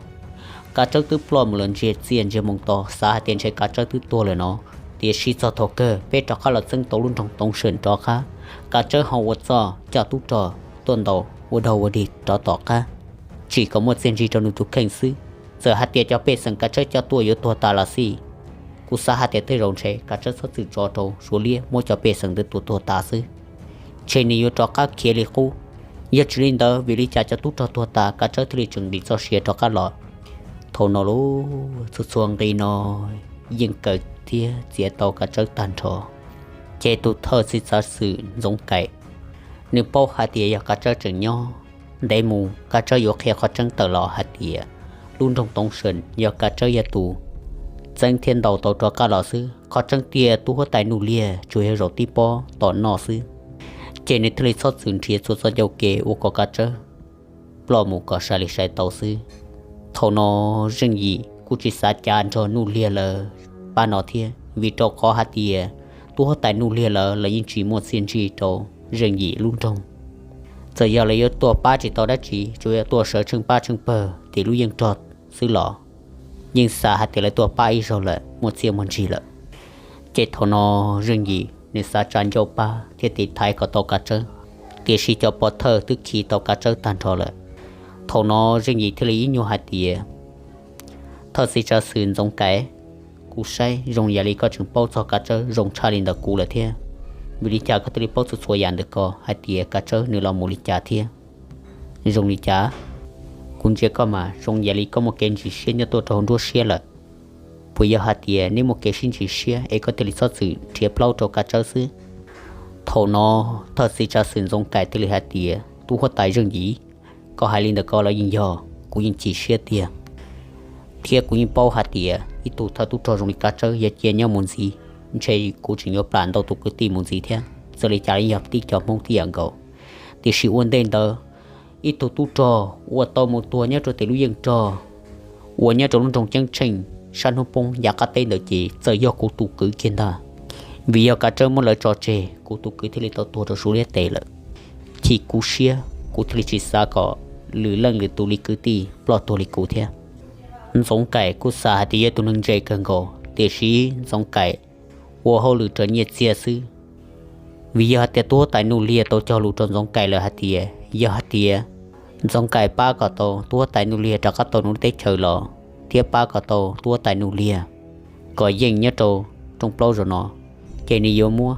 Kav Tsawb twb ploj mus lawm ntsiag txiaj ntsiag moo to, xav hais tias ntshe Kav Tsawb twb tuag lawm no. Tiam sis txog thaum kawg peb rov qab los txeeb tau lub nroog Toob Seem rov qab, Kav Tsawb ho ua txuj coj tub rog tuaj ntaus ua dog ua dig rov tom qab, tsim kom muaj txiaj ntsig rau nws tus kheej xwb. Txawm hais tias cov pej xeem Kav Tsawb coj tuaj yuav tuag tas los xij, kuv xav hais tias tej zaum ntshe Kav Tsawb txhob txwm tso rau Suav liab muab cov pej xeem ntawd tua tuag tas xwb, ntshe nws yuav rov qab khiav li qub. Yog tsis li ntawd vim li cas cov tub rog tuag tas Kav Tsawb thiaj li tseem dim txoj sia rov qab los? Thaum no lub txhua txhua nqi no yeej kaw thiab txiav tau Kav Tsawb tag nrho. Ces tus thawj txiv tsav xwm Ntxoov Kaim, nws paub hais tias yog Kav Tsawb tseem nyob, ntev mus Kav Tsawb yuav qhia qhov tseeb tawm los hais tias lub nroog Toob Seem yog Kav Tsawb yog tus txeeb thiab ntaus tau rov qab los xwb. Qhov tseeb tiag tub huab tais Nuj Liag tsuas yog zaum tib pob tom noj xwb. Ces nws thiaj li txhob txwm nrhiav txhua txoj ncauj ke ua kom Kav Tsawb ploj mus kom sai li sai tau xwb. Thaum no Zeej Yim kuj tsis xav cav nrog Nuj Liag lawv pab no thiab, vim rau qhov hais tias tub huab tais Nuj Liag lawv los yeej tsis muaj txiaj ntsig rau Zeej Yim lub nroog. Txawm yog lawv yuav tuaj pab tsis tau dab tsi, tsuas yog tuaj sawv tsheej pab tsheej pawg tim lub yeej rog xwb los yeej xav hais tias lawv tuaj pab ib zaug lawm muaj txiaj muaj ntsig lawm. Ces thaum no Zeej Yim nws xav tsa ncauj pab thiab tiv thaiv kom tau Kav Tsawb, tiam sis cov pov thawj twb khi tau Kav Tsawb tag nrho lawm. Thaum no Zeej Yim thiaj li ib nyuag hais tias, thawj txiv tsav xwm Ntxoov Kaim, kuv saib zoo yam li koj tseem paub txog Kav Tsawb zoo tshaj li ntawm kuv lawm thiab. Vim li cas koj thiaj li paub txhua txhua yam ntawm ko hais tias Kav Tsawb nws los mus li cas thiab? Zoo li cas? Kuv ntsia koj mas zoo yam li koj muaj kev ntsis siab nyob tuaj rau hauv nruab siab lawm. Puas yog hais tias neb muaj kev sib ntsis siab es koj thiaj li txhob txwm nrhiav plaub rau Kav Tsawb xwb? Thaum no thawj txiv tsav xwm Ntxoov Kaim thiaj li hais tias, tub huab tais Zeej Yim, koj hais li ntawm ko los yeej yog, kuv yeej chim siab tiag. Thiab kuv yeej paub hais tias ib tug thawj tub rog zoo li Kav Tsawb yog cia nyob mus ntxiv, ntshe kuv tseem yuav plam ntau tus kwv tij mus ntxiv thiab. Txawm li cas los yeej yog tib co Hmoob tib yam nkaus. Tiam sis ua ntej ntawd, ib tug tub rog uas tau mus tuag nyob rau tim lub yeej rog uas nyob rau lub nroog Ceeb Tsheej sab hnub poob yav qab teb ntawd ces txawm yog kuv tus kwv kiag ntag. Vim yog Kav Tsawb muab lawv tso tseg, kuv tus kwv thiaj li tau tuag rau Suav liab tes lawm. Chim kuv siab, kuv thiaj li tsis xav kom lwm leej lwm tus li kwv tij ploj tuag li kuv thiab. Ntxoov Kaim kuj xav hais tias yog tus neeg ntse kawg nkaus, tiam sis Ntxoov Kaim ua hauj lwm raws nyiaj txiag xwb. Vim yog hais tias tub huab tais Nuj Liag tau cog lus rau Ntxoov Kaim lawm hais tias yog hais tias Ntxoov Kaim pab kom tau tub huab tais Nuj Liag rov qab tau nws lub teb chaws los thiab pab kom tau tub huab tais Nuj Liag kom yeej nyob rau rooj plaub zaum no, ces nws yuav muab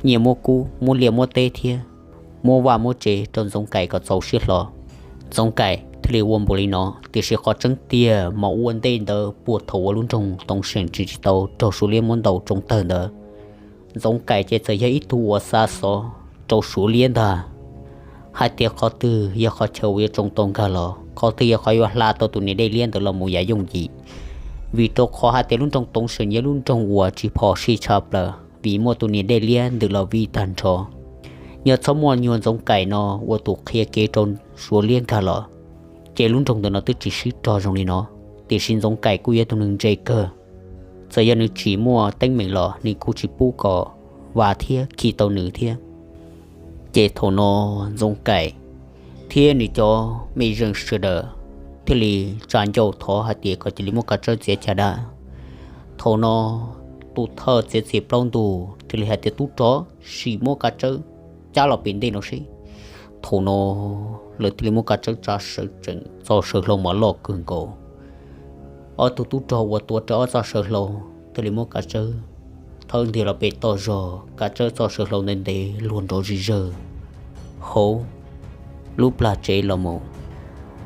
nyiaj muab kub, muab liaj muab teb thiab muab vaj muab tsev rau Ntxoov Kaim kom txaus siab hlo. Ntxoov Kaim thiaj li ua npaum li no, tiam sis qhov tseeb tiag mas ua ntej ntawd puag thaum uas lub nroog Toov Seem tseem tsis tau raug Suav liab muab ntaus tsoo tawg ntawd, Ntxoov Kaim ces txawm yog ib tug uas xa xov rau Suav liab ntag, hais tias qhov twg yog qhov chaw uas yuav tsoo tau nkag los, qhov twg yog qhov yuav hla tau tus niam dej liab ntawd los mus yav yooj yim. Vim rau qhov hais tias lub nroog Toov Seem yog lub nroog uas tsis phom sij tshaj plaws vim muaj tus niam dej liab ntawd los vij tag nrho. Yog txhob muaj nyuag Ntxoov Kaim no ua tus qhia kev rau Suav liab nkag los, ces lub nroog ntawm no twb tsis sib rog zoo li no. Tiam sis Ntxoov Kaim kuj yog tus neeg ntse kawg, txawm yog nws tsim muaj teeb meem los nws kuj tsis pub kom vam thiab khi tau nws thiab. Ces thaum no Ntxoov Kaim thiab nws cov mej zeej sawv daws thiaj li tsa ncauj thov hais tias kom cia li muab Kav Tsawb txiav caj dab. Thaum no tus thawj txiav txim plaub ntug thiaj li hais tias, tub rog, sim muab Kav Tsawb cab los pem ntej no seb. Thaum no lawv thiaj li muab Kav Tsawb tsa sawv tsees, txoj saw hlau mas loj kawg nkaus. Ob tug tub rog uas tuav rawv ob txoj saw hlau thiaj li muab Kav Tsawb thawb ntiag los pem toj zog, Kav Tsawb txoj saw hlau ntev ntev luag nrov zig zawg hauv lub plag tsev los mus.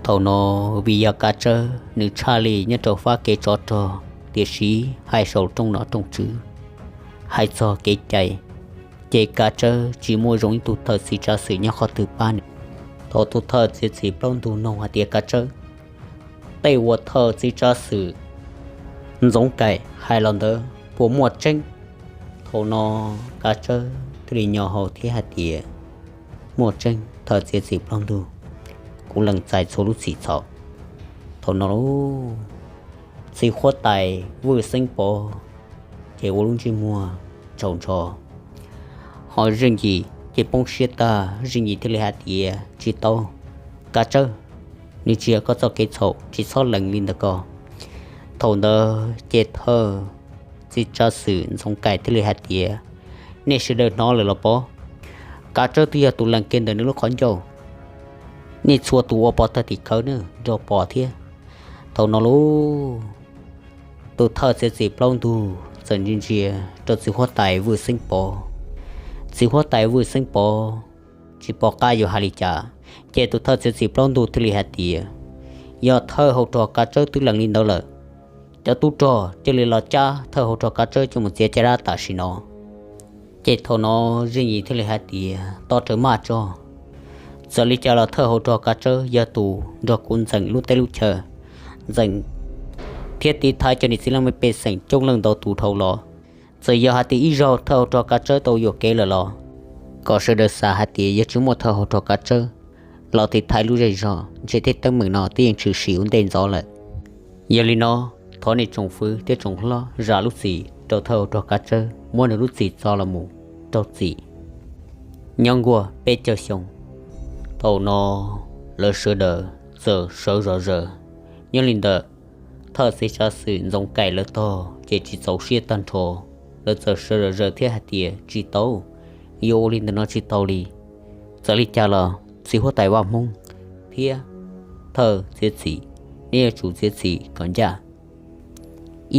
Thaum no vim yog Kav Tsawb nws tshaj li nyob rau fab kev tsov rog, tiam sis hais saum rooj nom rooj tswv, hais txog kev cai, ces Kav Tsawb tsis muaj zoo ib tug thawj txiv tsav xwm nyob qhov twg pab nws. Thaum tus thawj txiav txim plaub ntug noog hais tias Kav Tsawb, tej uas thawj txiv tsav xwm Ntxoov Kaim hais los ntawd puas muaj tseeb? Thaum no Kav Tsawb thiaj li nyo hau thiab hais tias, muaj tseeb thawj txiav txim plaub ntug, kuv lees txais txhua lub txim txhaum. Thaum no txiv huab tais Vwj Xeeb Pov ces ua lub ntsej muag tsaus nrho, ho Zeej Yim ces poob siab tag. Zeej Yim thiaj li hais tias tsis tau, Kav Tsawb, nws tsis yog koj txoj kev txhaum, tsis txhob lees li ntawd ko. Thaum ntawd ces thawj txiv tsav xwm Ntxoov Kaim thiaj li hais tias, nej sawv daws hnov lawm los pob? Kav Tsawb twb yog tus lees kiag ntawm nws lub qhov ncauj, nej txhua tus ua pov thawj tim khawv nrog pom thiab. Thaum no lauj, tus thawj txiav txim plaub ntug txawm ntsia ntsia rau txiv huab tais Vwj Xeeb Pov. Txiv huab tais Vwj Xeeb Pov tsis pom qab yuav hais li cas, ces tus thawj txiav txim plaub ntug thiaj li hais tias, yog thawj hauv rog Kav Tsawb twb lees li ntawd lawm, cov tub rog cia li los cab thawj hauv rog Kav Tsawb coj mus txiav caj dab tam sim no. Ces thaum no Zeej Yim thiaj li hais tias, tos rawv maj tso, txawm li cas los thawj hauv rog Kav Tsawb yog tus nrog kuv ntxeem lub teb lub chaw, ntxeem thiab tiv thaiv cov niam txiv leej pej xeem coob leej ntau tus dhau los. Txawm yog hais tias ib zaug thawj hauv rog Kav Tsawb tau yuam kev lawm los, kom sawv daws xav hais tias yog tsis muaj thawj hauv rog Kav Tsawb los tiv thaiv lub zej zog, ntshe tej teeb meem no twb yeej tshwm sim ua ntej ntxov lawm. Yog li no, thov nej tsoom fwv thiab tsoom hlob zam lub txim rau thawj hauv rog Kav Tsawb, muab nws lub txim txo los mus rau txim nyob nkuaj peb caug xyoo. Thaum no lawv sawv daws txawm sawv zom zaws. Nyob li ntawm thawj txiv tsav xwm Ntxoov Kaim lawv tog ces tsis txaus siab tag nrho, lawv txawm sawv zom zaws thiab hais tias tsis tau, yuav ua li ntawm no tsis tau li. Txawm li cas los txiv huab tais Vaj Hmoob thiab thawj txiav txim, nej yuav tsum txiav txim kom ncaj.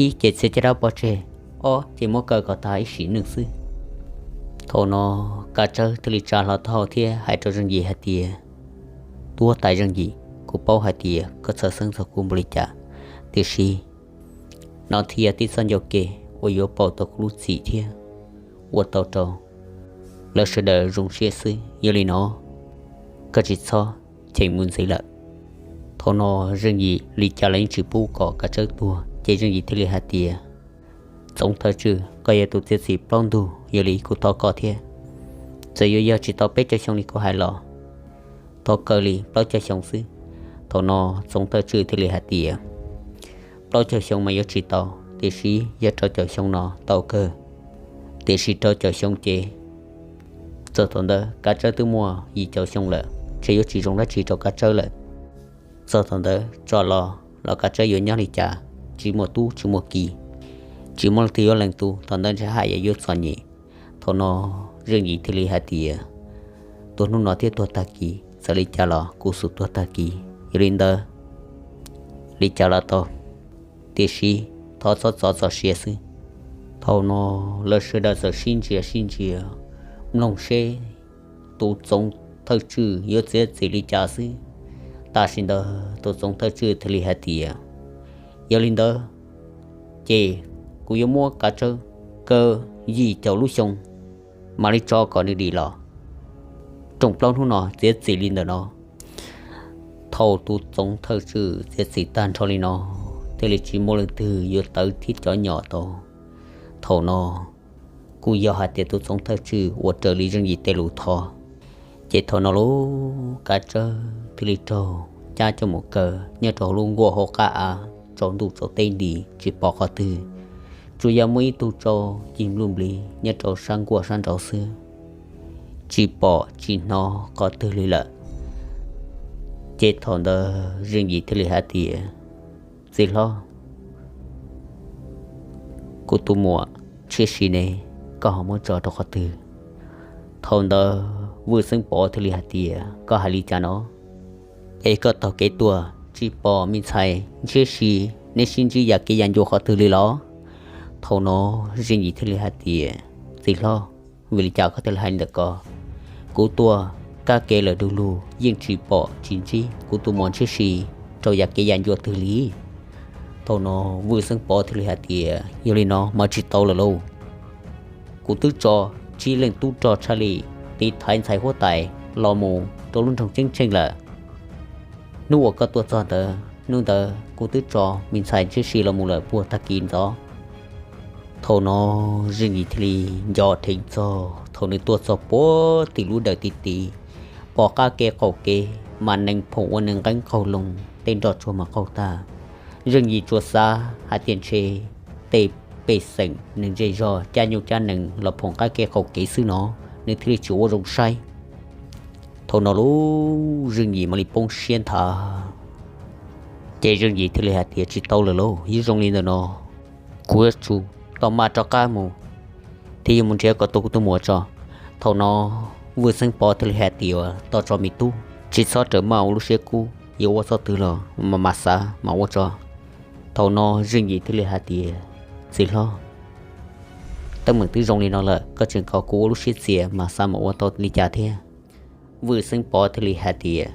Ib ces txiav caj dab pov tseg, ob ces muab kaw kom tag ib sim neej xwb. Thaum no Kav Tsawb thiaj li tsa hlo taub hau thiab hais rau Zeej Yim hais tias, tus huab tais Zeej Yim, kuv paub hais tias koj txhawj xeeb txog kuv npaum li cas, tiam sis no thiaj yog tib txoj ncauj ke uas yuav pauj tau kuv lub txim thiab ua tau rau lawv sawv daws zoo siab xwb. Yog li no, koj tsis txhob cheem mus ntxiv lawm. Thaum no Zeej Yim li cas los yeej tsis pub kom Kav Tsawb tuag, ces Zeej Yim thiaj li hais tias, Txoov Thawj Tswj, koj yog tus txiav txim plaub ntug, yog li kuv thov koj thiab, txawm yuav yog tsis tau peb caug xyoo li koj hais los thov kaw li plaub caug xyoo xwb. Thaum no Txoov Thawj Tswj thiaj li hais tias, plaub caug xyoo mas yuav tsis tau, tiam sis yog rau caum xyoo no tau kawg. Tiam sis rau caum xyoo ces txog thaum ntawd Kav Tsawb twb muaj yim caum xyoo lawm, ntshe yuav tsis zoo dab tsi rau Kav Tsawb lawm. Txog thaum ntawd tso los los Kav Tsawb yuav nyob li cas, tsis muaj tub tsis muaj ki, tsis muaj leej twg yuav lees tu, thaum ntawd ntshe haj yam yuav txom nyem. Thaum no Zeej Yim thiaj li hais tias, tuag hnub no thiab tuag tag kis, txawm li cas los kuv xum tuag tag kis, yog li ntawd li cas los tau, tiam sis thov txhob txov txoj sia xwb. Thaum no lawv sawv daws txawm sib ntsia sib ntsia, mloog seb tus Txoov Thawj Tswj yuav txiav txim li cas xwb. Tam sim ntawd tus Txoov Thawj Tswj thiaj li hais tias, yog li ntawd ces kuv yuav muab Kav Tsawb kaw yim caum lub xyoo mam li tso kom nws dim los, rooj plaub hnub no txiav txim li ntawm no. Thaum tus Txoov Thawj Tswj txiav txim tag nrho li no, thiaj li tsis muaj leej twg yuav tawv thiab cov nyom tau. Thaum no kuj yog hais tias tus Txoov Thawj Tswj ua raws li Zeej Yim tej lus thov, ces thaum no lub Kav Tsawb thiaj li raug cab coj mus kaw nyob rau hauv lub nkuaj hauv qab av, tsaus ntuj tsaus teb nti tsis pom qhov twg, tsuas yog muaj ib tug tsau cig npluj nplig nyob rau sab nkuaj sab nraud xwb, tsis pom tsis hnov qhov twg li lawm. Ces thaum ntawd Zeej Yim thiaj li hais tias, txiv hlob, kuv tus muam Ntshiab Si ne, koj ho muab tso rau qhov twg? Thaum ntawd Vwj Xeeb Pov thiaj li hais tias, koj hais li cas no? Es koj taug kev tuaj tsis pom me ntxhais Ntshiab Si neb sib ntsib yam kev yam ncua qhov twg li los? Thaum no Zeej Yim thiaj li hais tias, txiv hlob, vim li cas koj thiaj li hais li ntawm ko? Kuv tuaj kab kev lawm du lug yeej tsis pom tsis ntsib kuv tus muam Ntshiab Si rau yam kev yam ncua twg li. Thaum no Vwj Xeeb Pov thiaj li hais tias, yog li no mas tsis tau lawm lauj. Kuv twb tso tsib leej tub rog tshaj li tiv thaiv ntxhais huab tais los mus rau lub nroog Ceeb Tsheej lawm. Hnub uas koj tuaj txog ntawd, hnub ntawd kuv twb tso me ntxhais ntsib si los mus lawm puag tag kis ntxov. Thaum no Zeej Yim thiaj li nco dheev txog thaum nws tuaj txog puag tim lub dawm tid tid, pom qab kev qaum kev mas nees phoom ua nees nqeeb qaug loo, tej nroj tsuag mas qaug tag. Zeej Yim tsuas xav hais tias ntshe tej pej xeem neeg zej zog cab nyuj cab nees los phoom qab kev qaum kev xwb no, nws thiaj li tsis ua zoo saib. Thaum no lub Zeej Yim mam li poob siab nthav. Ces Zeej Yim thiaj li hais tias tsis tau lawm lauj, yog zoo li ntawm no kuv yuav tsum tau maj rov qab mus thiab yuav mus nrhiav kom tau kuv tus muam tso. Thaum no Vwj Xeeb Pov thiaj li hais tias tau tso me tub, tsis txhob rawm maj ua lub siab kub, yuav ua txoj twg los mas mas xav mas ua tso. Thaum no Zeej Yim thiaj li hais tias txiv hlob, teeb meem twb zoo li no lawm, koj tseem kom kuv ua lub siab txias mas xav mas ua tau li cas thiab? Vwj Xeeb Pov thiaj li hais tias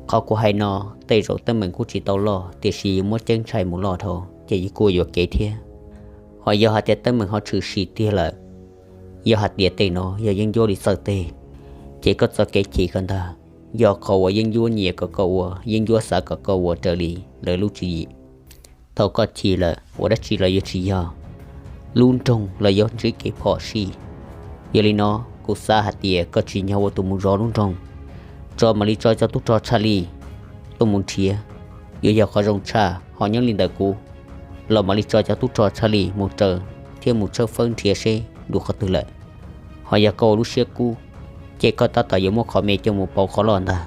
qhov kuv hais no tej zaum teeb meem kuj tsis tau loj, tiam sis yuav muab ceeb tsheej mus loj dhau ces yus kuj yuam kev thiab. Ho yog hais tias teeb meem ho tshwm sim tiag lawm, yog hais tias tej no yog yeeb ncuab li txawj teg, ces koj txoj kev chim ko ntag, yog qhov uas yeeb ncuab nyiam kom koj ua, yeeb ncuab xav kom koj ua raws li lawv lub tswv yim. Thaum koj chim lawm ua dab tsi los yuav tsis yog, lub nroog los yuav ntsib kev phom sij. Yog li no kuv xav hais tias koj tsim nyog ua tus mus zov lub nroog, tso mam li tso cov tub rog tshaj li tuaj mus nrhiav, yuav yog qhov zoo tshaj. Ho nyob li ntawm kuv los mam li tso cov tub rog tshaj li mus raws thiab mus tshawb fawb nrhiav seb dua qhov twg lawm. Ho yog koj ua lub siab kub, ces koj tab tom yuav muab qhov me coj mus pauv qhov loj ntag.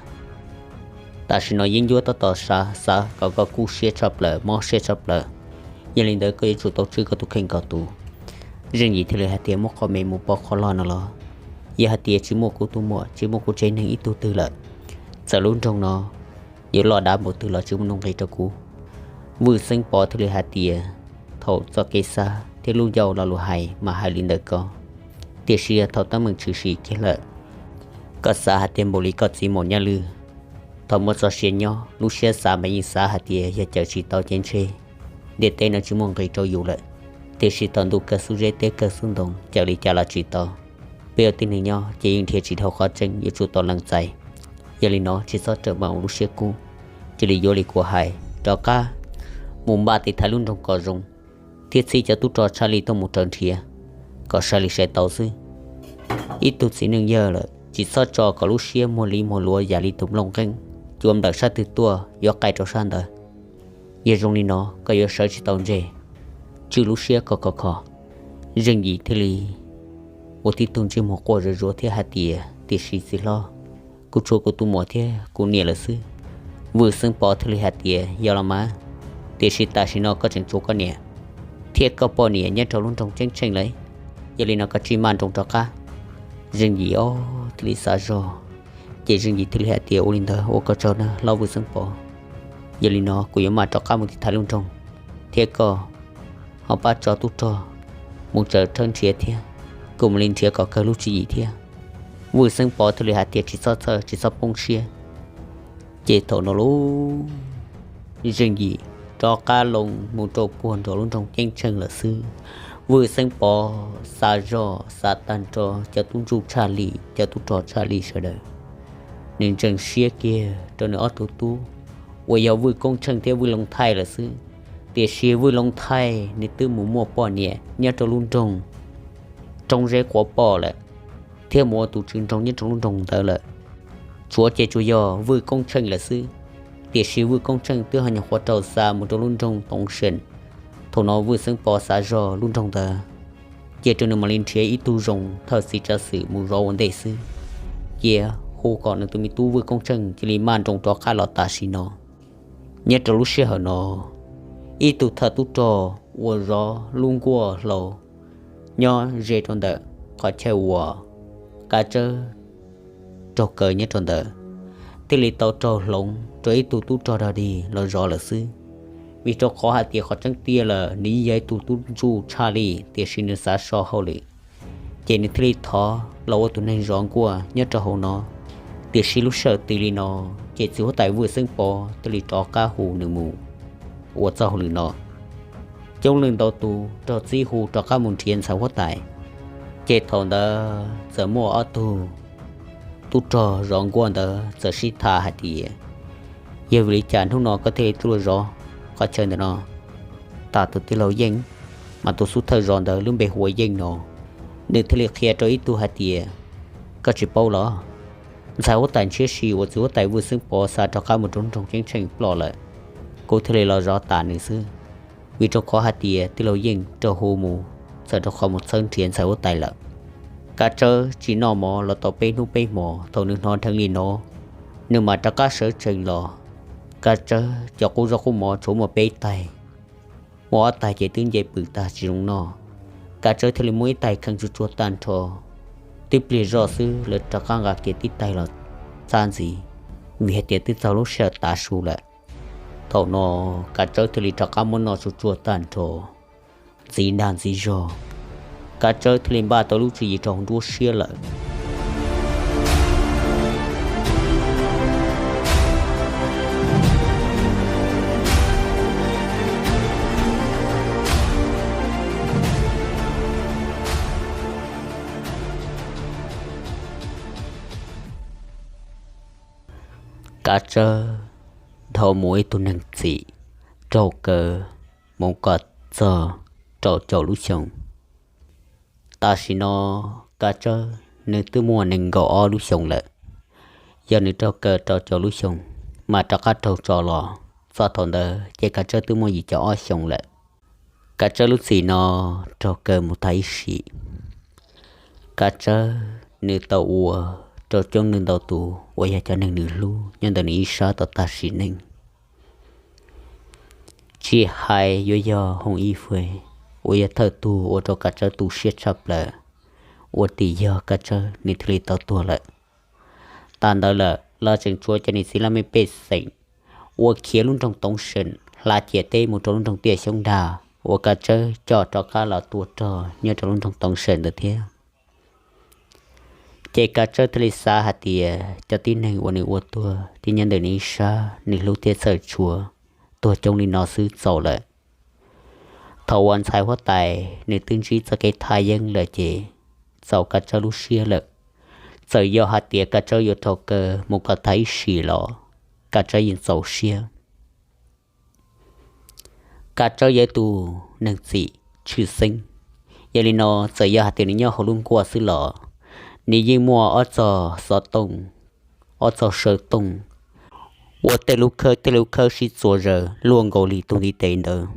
Tam sim no yeeb ncuab tab tom xav kom koj kub siab tshaj plaws, mob siab tshaj plaws. Yog li ntawd koj yuav tsum tau tswj koj tus kheej kom tus. Zeej Yim thiaj li hais tias muab qhov me mus pauv qhov loj no los, yog hais tias tsis muaj kuv tus muam, tsis muaj kuv tsev neeg ib tug twg lawm, txawm lub nroog no yuav loj dav npaum twg los tsis muaj nuj nqis rau kuv. Vwj Xeeb Pov thiaj li hais tias thaum txoj kev xav thiab lub ncauj lo lus hais mas hais li ntawm koj, tiam sis thaum teeb meem tshwm sim kiag lawm, koj xav hais tias npaum li koj txiv Maum Nyaj Lwj, thaum muaj txoj sia nyob lub siab xav mas yeej xav hais tias yog cawm tsis tau ces ntshe ntiaj teb no tsis muaj nqis rau yus lawm. Tiam sis thaum ntuj kawg xub zeb teb kawg xub ntoo, cawm li cas los tsis tau. Peb ua tib neeg nyob ces yeej nrhiav tsis dhau qhov tseeb, yuav tsum tau lees txais. Yog li no tsis txhob rawm maj ua lub siab kub, cia li yuav li kuv hais, rov qab mus npaj tiv thaiv lub nroog kom zoo, thiab txhij cov tub rog tshaj li tuaj mus raws nrhiav kom sai li sai tau xwb. Ib tug txiv neej yawg lawm tsis txhob tso kom lub siab muag li muag luav yam li tus nplooj nqeeb, cua nplawm sab twg tuaj yuav qaij rau sab ntawd. Yog zoo li no koj yuav sawv tsis tau ntseg, tswj lub siab koj khov kho. Zeej Yim thiaj li ua tib tug ntsej muag quaj zuav zuav thiab hais tias tiam sis txiv hlob, kuv tshuav kuv tus muam thiab kuv niam lawm xwb. Vwj Xeeb Pov thiaj li hais tias yog los mas, tiam sis tam sim no koj tseem tshuav koj niam thiab koj poj niam nyob rau lub nroog Ceeb Tsheej lawm, yog li no koj tsij maj nroos rov qab. Zeej Yim ob thiaj li xav zog, ces Zeej Yim thiaj li hais tias ua li ntawd ua koj tsaug nawb hlob Vwj Xeeb Pov. Yog li no kuv yuav maj rov qab mus tiv thaiv lub nroog, thiab koj ho pab tso tub rog mus tsaws thawb nrhiav thiab, kuv mam li nrhiav kom kawg lub tswv yim thiab. Vwj Xeeb Pov thiaj li hais tias tsis txhob txhawj tsis txhob poob siab. Ces thaum no lub Zeej Yim rov qab loo mus rau puag nram lub nroog Ceeb Tsheej lawm xwb. Vwj Xeeb Pov xav zog xav tag nrho cov tub ntsuj tshaj li cov tub rog tshaj li sawv daws, nws ntseeg siab kiag rau nws ob tug tub uas yog Vwj Koob Tsheej thiab Vwj Looj Thaij lawm xwb. Tiam sis Vwj Looj Thaij nws twb mus muaj poj niam nyob rau lub nroog Roob Zeb Quav Poj lawm, thiab mus ua tus tswv nroog nyob rau lub nroog ntawd lawm. Tshuav ces tsuas yog Vwj Koob Tsheej lawm xwb. Tiam sis Vwj Koob Tsheej twb ho nyuam qhuav raug xa mus rau lub nroog Toov Seem. Thaum no Vwj Xeeb Pov xav zog lub nroog ntawd, cia rau nws mam li nrhiav ib tug zoo thawj txiv tsav xwm mus zov ua ntej xwb. Cia hu kom nws tus me tub Vwj Koob Tsheej cia li maj nroos rov qab los tam sim no. Nyob rau lub sij hawm no, ib tug thawj tub rog uas zov lub nkuaj hlau nyob ze rau ntawm qhov chaw uas kav tsawb raug kaw nyob rau ntawd, thiaj li tau raug hloov rau ib tug tub rog dog dig los zov lawm xwb. Vim rau qhov hais tias qhov tseeb tiag lawm nws yeej yog ib tug tub ntsuj tshaj li, tiam sis nws xav so hauj lwm, ces nws thiaj li thov los ua tus neeg zov nkuaj nyob rau hauv no. Tiam sis lub sij hawm twg li no, ces txiv huab tais Vwj Xeeb Pov thiaj li rov qab hu nws mus ua txoj hauj lwm no. Coob leej ntau tus raug txib hu rov qab mus nrhiav ntxhais huab tais, Ces thaum ntawd txawm muaj ob tug tub rog zov nkuaj ntawd txawm sib tham hais tias, yog vim li cas hnub no koj thiaj li tuaj zov qhov chaw ntawm no? Tam tus tij laug Yeej, mas tus xub thawj zos ntawd lub npe hu ua Yeej no, nws thiaj li qhia rau ib tug hais tias, koj tsis paub los? Ntxhais huab tais ntshiab si uas txiv huab tais Vwj Xeeb Pov xa rov qab mus rau nroog Ceeb Tsheej ploj lawm, kuv thiaj li los zov tas nws xwb. Vim rau qhov hais tias tij laug Yeej raug hu mus txawm rau qhov mus txhawb nrhiav ntxhais huab tais lawm. Kav Tsawb tsis noj mov los tau peb hnub peb hmo, thaum nws hnov dheev li no, nws mam rov qab sawv tsees los. Kav Tsawb cov qub zaub qub mov tshuav muaj peb taig, muaj ob taig ces twb nce pwm tag tsis zoo noj. Kav Tsawb thiaj li muab ib taig kheej tsuag tsuag tag nrho. Tib pliag zoj xwb lawv rov qab nqa kiag tib taig los txhab ntxiv, vim hais tias twb txog lub sij hawm tav su lawm. Thaum no Kav Tsawb thiaj li rov qab muab noj tsuag tsuag tag nrho. Ntxiv dag ntxiv zog, Kav Tsawb thiaj li npaj tau lub tswv yim rau hauv nruab siab lawm. Kav Tsawb dhau mus ib tug neeg txim raug kaw mus kom txog rau caum lub xyoo. Tam sim no Kav Tsawb nws twb muaj nees nkaum ob lub xyoo lawm. Yog nws raug kaw rau caum lub xyoo, mas rov qab raug tso los txog thaum ntawd ces Kav Tsawb twb muaj yim caum ob xyoo lawm. Kav Tsawb lub txim no raug kaw mus tag ib sim. Kav Tsawb nws tau ua rau coob leej ntau tus uas yog cov neeg nws hlub nyob ntawm nws ib sab tau tag sim neej. Tsis hais yuav yog Hooj Ib Fwj uas yog thawj tug ua rau Kav Tsawb tu siab tshaj plaws, ua tim yog Kav Tsawb nws thiaj li tau tuag lawm. Tas ntawd lawm los tseem tshuav cov niam txiv laj mej pej xeem uas khiav lub nroog Toov Seem hla ciam teb mus rau lub nroog Tiaj Xyoob Dag uas Kav Tsawb coj rov qab los tua rog nyob rau lub nroog Toov Seem ntawd thiab. Ces Kav Tsawb thiaj li xav hais tias cov tib neeg uas nws ua tuag thiab nyob ntawm nws ib sab nws hlub thiab txhawj tshua tuag coob li no xwb txaus lawm. Thaum uas ntxhais huab tais nws twb ntsib txoj kev thaj yeeb lawm ces txaus Kav Tsawb lub siab lawm. Txawm yog hais tias Kav Tsawb yuav raug kaw mus kom tag ib sim los Kav Tsawb yeej txaus siab. Kav Tsawb yog ib tug neeg txim tshwj xeeb, yog li no txawm yog hais tias nws nyob hauv lub nkuaj xwb los nws yeej muaj ob txog xov tooj, ob txog saw tooj uas tej lub khawb tej lub khawb sib txuas zaws luaj nkaus li tus ntiv tes ntawd.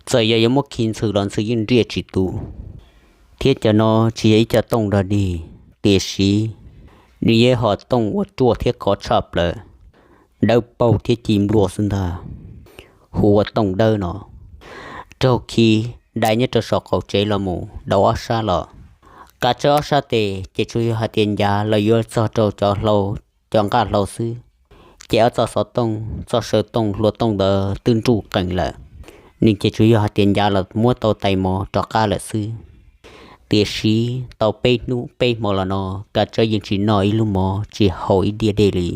Txawm yog yuav muab khi ntxhw los ntxhw yeej nriaj tsis tu. Thiab cov no tsis yog ib co tooj dog dig, tiam sis nws yog ib hom tooj uas ruaj thiab khov tshaj plaws, dawb paug thiab ci nplua xwb ntag, hu ua tooj dawb no. Raug khi dai nyob rau saum qaum tsev los mus dauv ob sab los, Kav Tsawb ob sab tes ces tsuas yog hais tias ncav los yuav txog rau cov hlau, cov nqaj hlau xwb. Ces ob txoj xov tooj, txoj saw tooj, hlua tooj ntawd twb nruj qees lawm, nws ces tsuas yog hais tias ncav los muab tau tais mov rov qab lawm xwb. Tiam sis tau peb hnub peb hmo los no Kav Tsawb yeej tsis noj ib lub mov tsis haus ib diaj dej li.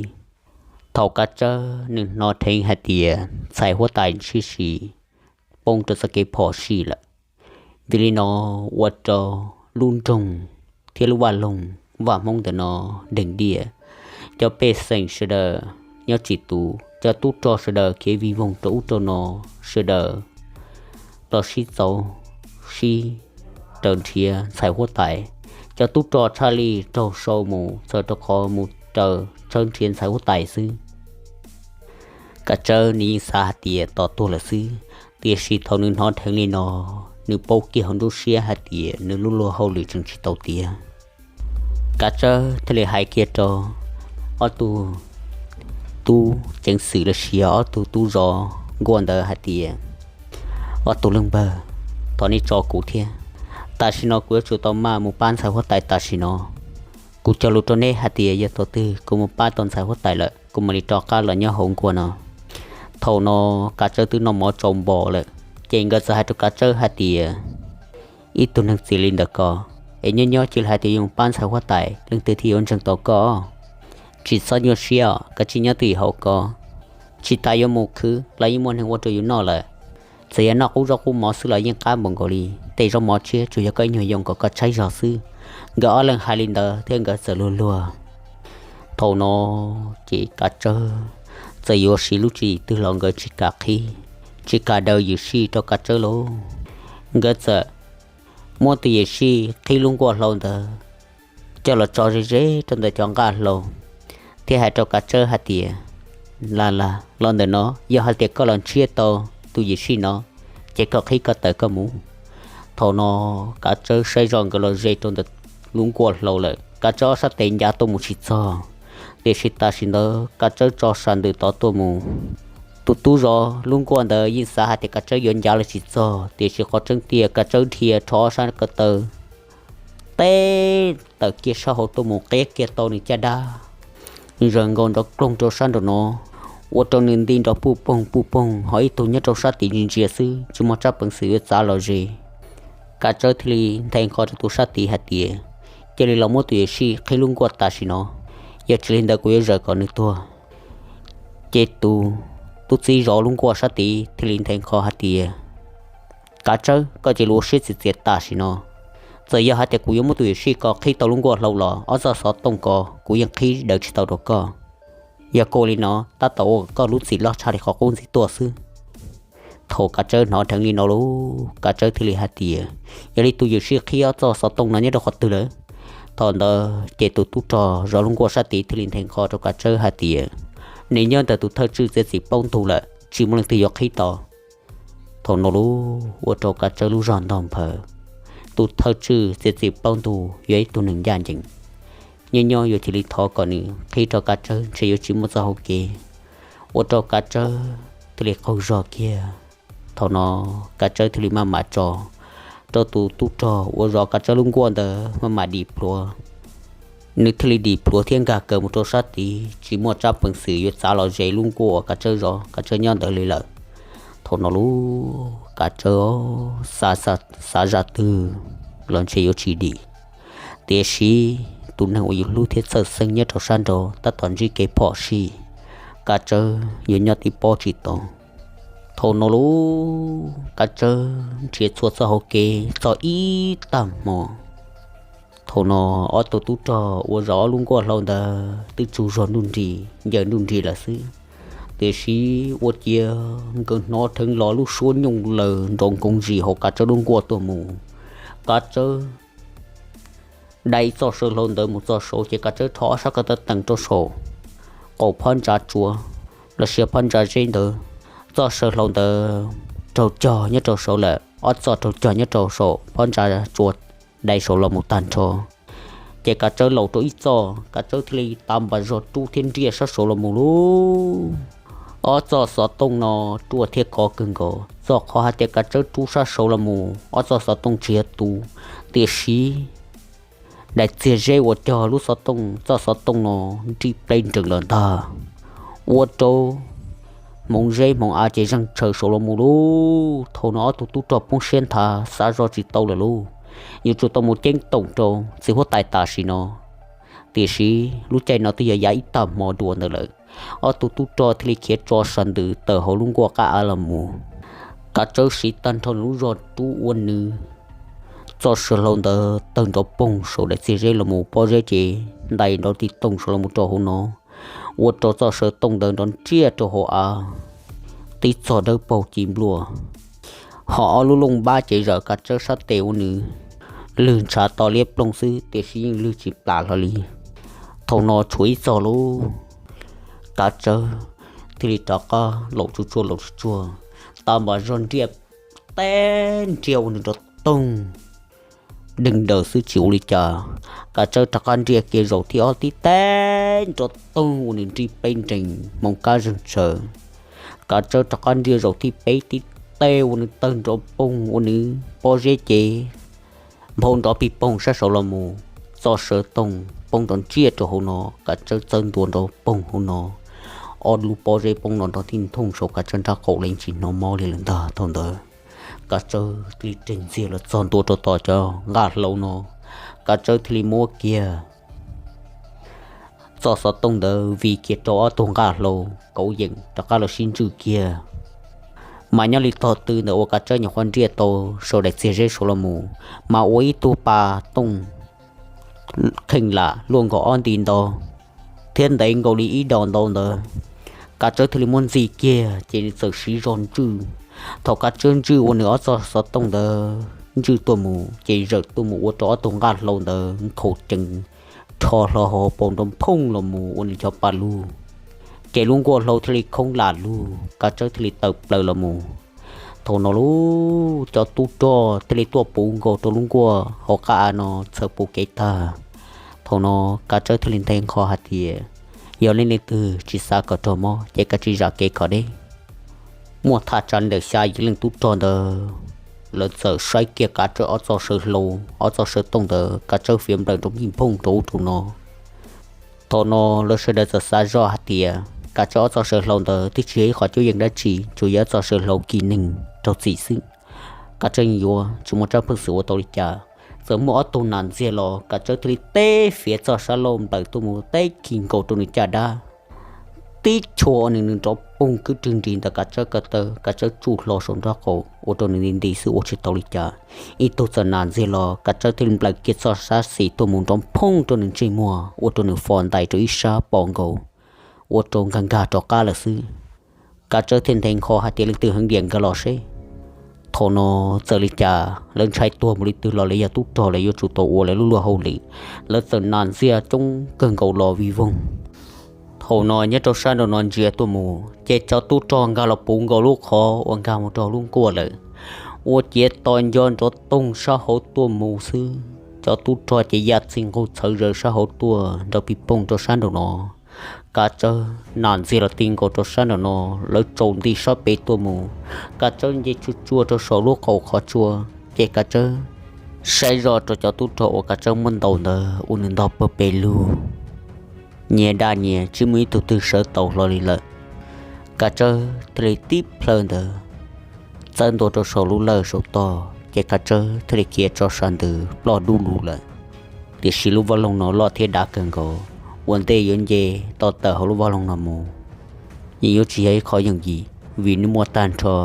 Thaum Kav Tsawb nws hnov dheev hais tias ntxhais huab tais ntshiab si poob rau txoj kev phom sij lawm, vim li no ua rau lub nroog thiab lub vaj loog vaj Hmoob ntawm no deeg diaj. Cov pej xeem sawv daws nyob tsis tus, cov tub rog sawv daws khiav vij voog rau ub rau no, sawv daws los sib txaus sib raws nrhiav ntxhais huab tais. Cov tub rog tshaj li raug sau mus txog rau qhov mus raws tshawb nrhiav ntxhais huab tais xwb. Kav Tsawb nws yeej xav hais tias tos tuag lawm xwb, tiam sis thaum nws hnov dheev li no, nws paub kiag hauv nruab siab hais tias nws lub luag hauj lwm tseem tsis tau tiav. Kav Tsawb thiaj li hais kiag rau ob tug tub ceev xwm los sis yog ob tug tub zov nkuaj ntawd hais tias, ob tug leej npawg, thov nej tso kuv thiab. Tam sim no kuv yuav tsum tau maj mus pab ntxhais huab tais tam sim no. Kuv cog lus rau neb hais tias yog thaum twg kuv mus pab tau ntxhais huab tais lawm kuv mam li rov qab los nyob hauv nkuaj no. Thaum no Kav Tsawb twb noj mov tsaus npos lawm, ces nkawd txawm hais rau Kav Tsawb hais tias, ib tug neeg txim li ntawm koj, es nyob nyob cia li hais tias yuav mus pab ntxhais huab tais, leej twg thiaj yuav ntseeg tau koj? Tsis txhob nyuaj siab os, koj tsis nyob twj ywm hauv ko, tsis tas yuav mus khwv los yeej muaj neeg ua rau yus noj lawm. Txawm yog noj qub zaub qub mov xwb los yeej qab npaum nkaus li. Tej zaub mov tshiab tsuas yog koj ib nyuag yoo kom koj tshaib zog xwb. Nkawd ob leeg hais li ntawd thiab nkawd txawm luag luag. Thaum no ces Kav Tsawb txawm yuav siv lub tswv yim twg los nkawd tsis kam qhib, tsis kam daws yawm sij rau Kav Tsawb lauj. Nkawd txawm muab tus yawm sij qhib lub nkuaj hlau ntawd coj los tso ze ze rau ntawm cov nqaj hlau, thiab hais rau Kav Tsawb hais tias, Las las los ntawm no, yog hais tias koj los ntshiab tau tus yawm sij no, ces koj qhib koj tawm koj mus. Thaum no Kav Tsawb saib zoj nkawd los ze rau ntawm lub nkuaj hlau lawm, Kav Tsawb ob sab tes ncav tuaj mus tsis txog. Tiam sis tam sim ntawd Kav Tsawb tso sam ntws tod tuaj mus. Tus tub zov lub nkuaj ntawd yeej xav hais tias Kav Tsawb yuav ncav los tsis txog, tiam sis qhov tseeb tiag Kav Tsawb dhia rho ob sab ko taw teb tawm kiag sab hauv tuaj mus qiab kiag tau nws caj dab, zaws nkaus nrov kloog rau sab nraum no, ua rau nws nti nrov puj poog puj poog, ho ib tug nyob rau sab tid ntsia ntsia xwb, tsis muaj tsab peev xwm yuav txav los ze. Kav Tsawb thiaj li nthe nqho rau tus sab tid hais tias, Cia li los muab tus yawm sij qhib lub nkuaj tam sim no, yog tsis li ntawd kuv yuav zaws kom nws tuag. Ces tus tub txib zov lub nkuaj sab tid thiaj li nthe nqho hais tias, Kav Tsawb, koj cia li ua siab txias txias tam sim no. Txawm yog hais tias kuv yuav muab tus yawm sij ko qhib tau lub nkuaj hlau los ob txoj xov tooj ko kuv yeej qhib daws tsis tau rau koj. Yog koj ua li no tab tom ua koj lub txim loj tshaj li qhov qub ntxiv tuaj xwb. Thaum Kav Tsawb hnov dheev li no lauj, Kav Tsawb thiaj li hais tias, Yog li tus yawm sij qhib ob txoj xov tooj no nyob rau qhov twg lawm? Thaum ntawd ces tus tub rog zov lub nkuaj sab tid thiaj li nthe nqho rau Kav Tsawb hais tias, Nws nyob ntawm tus thawj tswj txiav txim plaub ntug lawm, tsis muaj leej twg yuav qhib tau. Thaum no lauj, ua rau Kav Tsawb lub zog ntog nphaws. Tus thawj tswj txiav txim plaub ntug yog ib tug neeg ncaj ncees, nyob nyob yuav cia li thov kom nws qhib rau Kav Tsawb ntshe yuav tsis muaj txoj hauv kev, ua rau Kav Tsawb thiaj li qaug zog kiag. Thaum no Kav Tsawb thiaj li maj mam tso rau tus tub rog uas zov Kav Tsawb lub nkuaj ntawd maj mam dim plhuav. Nws thiaj li dim plhuav thiab nkag kaws mus rau sab tid, tsis muaj tsab peev xwm yuav txav los ze lub nkuaj uas Kav Tsawb zov Kav Tsawb nyob ntawd li lawm. Thaum no lauj, Kav Tsawb xav zaj twg los ntshe yuav tsis dim, tiam sis tus neeg uas yus hlub thiab txhawj xeeb nyob rau sab nraud tab tom ntsib kev phom sij, Kav Tsawb yuav nyob tib pob tsis tau. Thaum no lauj, Kav Tsawb nrhiav txhua txoj hauv kev txog ib tag hmo. Thaum no ob tug tub rog uas zov ob lub nkuaj hlau ntawd twb tsaug zog nruj nrig ncaws nruj nrig lawm xwb, tiam sis ua ciav nkawd hnov dheev los lub suab nyooj laws nrov nkoov zis hauv Kav Tsawb lub nkuaj tuaj mus. Kav Tsawb dai txoj saw hlau ntawd mus txog saud ces Kav Tsawb rho ob sab ko taw teem rau saum qaum phab ntsa tsua los sis phab ntsa zeb ntawd. Txoj saw hlau ntawd raug cog nyob rau saud lawm, ob txoj raug cog nyob rau saum phab ntsa tsua dai saud los mus tag nrho. Ces Kav Tsawb laus rau ib txoj, Kav Tsawb thiaj li tav npas zog rub thiab nriaj sab saud los mus lauj. Ob txoj xov tooj no ruaj thiab kov kawg nkaus, txog qhov hais tias Kav Tsawb rub sab saud los mus ob txoj xov tooj tsis yog tu, tiam sis daim txiag zeb uas cog lub xov tooj, txoj xov tooj no nrig pleb nrees lawm ntag. Ua rau hmoov zeb hmoov av ces zeeg tshaws saud los mus lauj. Thaum no ob tug tub rog poob siab nthav xav zoj tsis tau lawm lauj, yuav tsum tau mus ceeb toom rau txiv huab tais tam sim no. Tiam sis lub caij no twb yog yav ib tag hmo dua ntawd lawm, ob tug tub rog thiaj li khiav tso sas ntws tawm hauv lub nkuaj qab av los mus. Kav Tsawb siv tag nrho nws lub zog rub ua nws txoj saw hlau ntawd tawg nrov poog saum daim txiag zeb los mus, pob zeb ces ntais nrov ti toog saud los mus rau hauv no, ua rau txoj saw tooj ntawd nrov nriaj rau hauv av, tib txog dawb paug ci npluaj. Ho ob lub looj npab ces zawm Kav Tsawb sab tes ua nws lwg ntshav to liab ploog xwb, tiam sis yeej lwg tsis plam hlo li. Thaum no tshuav ib txog lauj, Kav Tsawb thiaj li rov qab laum tsuj tsuag laum tsuj tsuag, tav npas zog nriaj teb nriaj ua nws nrov toog deeg daws xwb tsis ua li cas. Kav Tsawb rov qab nriaj kiag zaum thib ob tib teb nrov toog ua nws nrig pleb nrees hmoov kab zeeg tshaws. Kav Tsawb rov qab nriaj zaum thib peb tib teb ua nws tawg nrov poog ua nws pob zeb ces nphau nrov pig poog sab saud los mus, txoj saw tooj poob nrov ntsiaj rau hauv no, Kav Tsawb txawb ntua nrov poog hauv no, ob lub pob zeb poob los nrov tib ntoog saum Kav Tsawb nrab qaum, leej tsis hnov mob li lawm ntag. Thaum ntawd Kav Tsawb thiaj li reg ntxiag los txog ntua rau tom cov nqaj hlau no, Kav Tsawb thiaj li muab kiag txoj xov tooj ntawd vij kiag rau ob tug nqaj hlau kauv yeem rov qab los sib ntswj kiag. Mas nyob li tog tw ntawm uas Kav Tsawb nyuam qhuav nriaj tau saum daim txiag zeb saud los mus, mas ua ib tug pas tooj kheej lam luaj nkaus ob nti ntau thiab ntev nkaus li ib daus ntau ntawd. Kav Tsawb thiaj li muab ntxig kiag ces nws txawm siv zog ntswj. Thaum Kav Tsawb ntswj ua nws ob txoj xov tooj ntawd ntswj tuaj mus ces zawm tuaj mus ua rau ob tug nqaj hlau ntawd nkhaus cees rho hlo hauv paus nrov phooj los mus ua nws cov pas lug. Ces lub nkuaj hlau thiaj li khoob lam lug, Kav Tsawb thiaj li tawm plaws los mus. Thaum no lub cov tub rog thiaj li tuaj puv nkaus rau lub nkuaj hauv qab av no txhawv puv kev tag. Thaum no Kav Tsawb thiaj li nthe nqho hais tias, yog leej twg tsis xav kom raug mob ces kav tsij zam kev kom deb. Muaj thaj tsam li ntawm xya yim leej tub rog ntawd, lawv txawm saib kiag Kav Tsawb ob txoj saw hlau, ob txoj saw tooj ntawd Kav Tsawb fiav nplawm nrov nkij nphooj rau ub rau no. Thaum no lawv sawv daws txawm xav zoj hais tias Kav Tsawb ob txoj saw hlau ntawd twb tsis yog ib qhov cuab yeej dab tsi, tsuas yog ob txoj saw hlau kis neeg raug txim xwb. Kav Tsawb yuav tsis muaj tsab pheej xwm ua tau li cas. Txawm muaj ob tug nas ntxiag los Kav Tsawb thiaj li teb fiav txoj sab laug nplawm tuaj mus teb khi nkaus rau nws caj dab, tib chua nws nws nrov poog kwb rwg nris ntawm Kav Tsawb ko taw, Kav Tsawb tsuj hlo saum nraub qaum ua rau nws nti nti xwb ua tsis tau li cas. Ib tug txawm nas ntxiag los Kav Tsawb thiaj li nplawm kiag txoj sab xis tuaj mus nrov phooj rau nws ntsej muag ua rau nws fo ntais rau ib sab pom nkaus, ua rau nkag nkag rov qab lawm xwb. Kav Tsawb thiaj nthe nqho hais tias leej twg heev diam nkag los seb. Thaum no txawm li cas lawv ntshai tuag mus li twg los lawv yog tub rog lawv yuav tsum tau ua lawv lub luag hauj lwm. Lawv txawm nas ntxiag coob kawg nkaus los vij voog. Thaum no nyob rau sab nraum no ntsia tuaj mus ces cov tub rog nkag los puv nkaus lub qhov uas nkag mus rau lub nkuaj lawm, ua ciav to nco nrov toog sab hauv tuaj mus xwb. Cov tub rog ces ya txij nqug txhawv zaws sab hauv tuaj nrov pij poog rau sab nraum no. Kav Tsawb nas ntxiag los ti nkaus rau sab nraum no, lawv tsaus nti sab pem tuaj mus. Kav Tsawb nce tsuj tsuaj rau saum lub qaum qhov tsua, ces Kav Tsawb saib zoj rau cov tub rog uas Kav Tsawb muab ntaus ntawd ua nws ntog pawg pes lug. Nyias daj nyias tsis muaj ib tug twg sawv taus hlo li lawm. Kav Tsawb thiaj li tib plhaw ntawd txawb ntua rau saum lub lawj saum tog, ces Kav Tsawb thiaj li khiav tso sab ntws ploj dub lug lawm. Tiam sis lub vaj loog no loj thiab dav kawg nkaus, ua ntej yuav nce tawm hauv lub vaj loog no mus yeej yuav tsis yog ib qho yooj yim, vim nws muaj tag nrho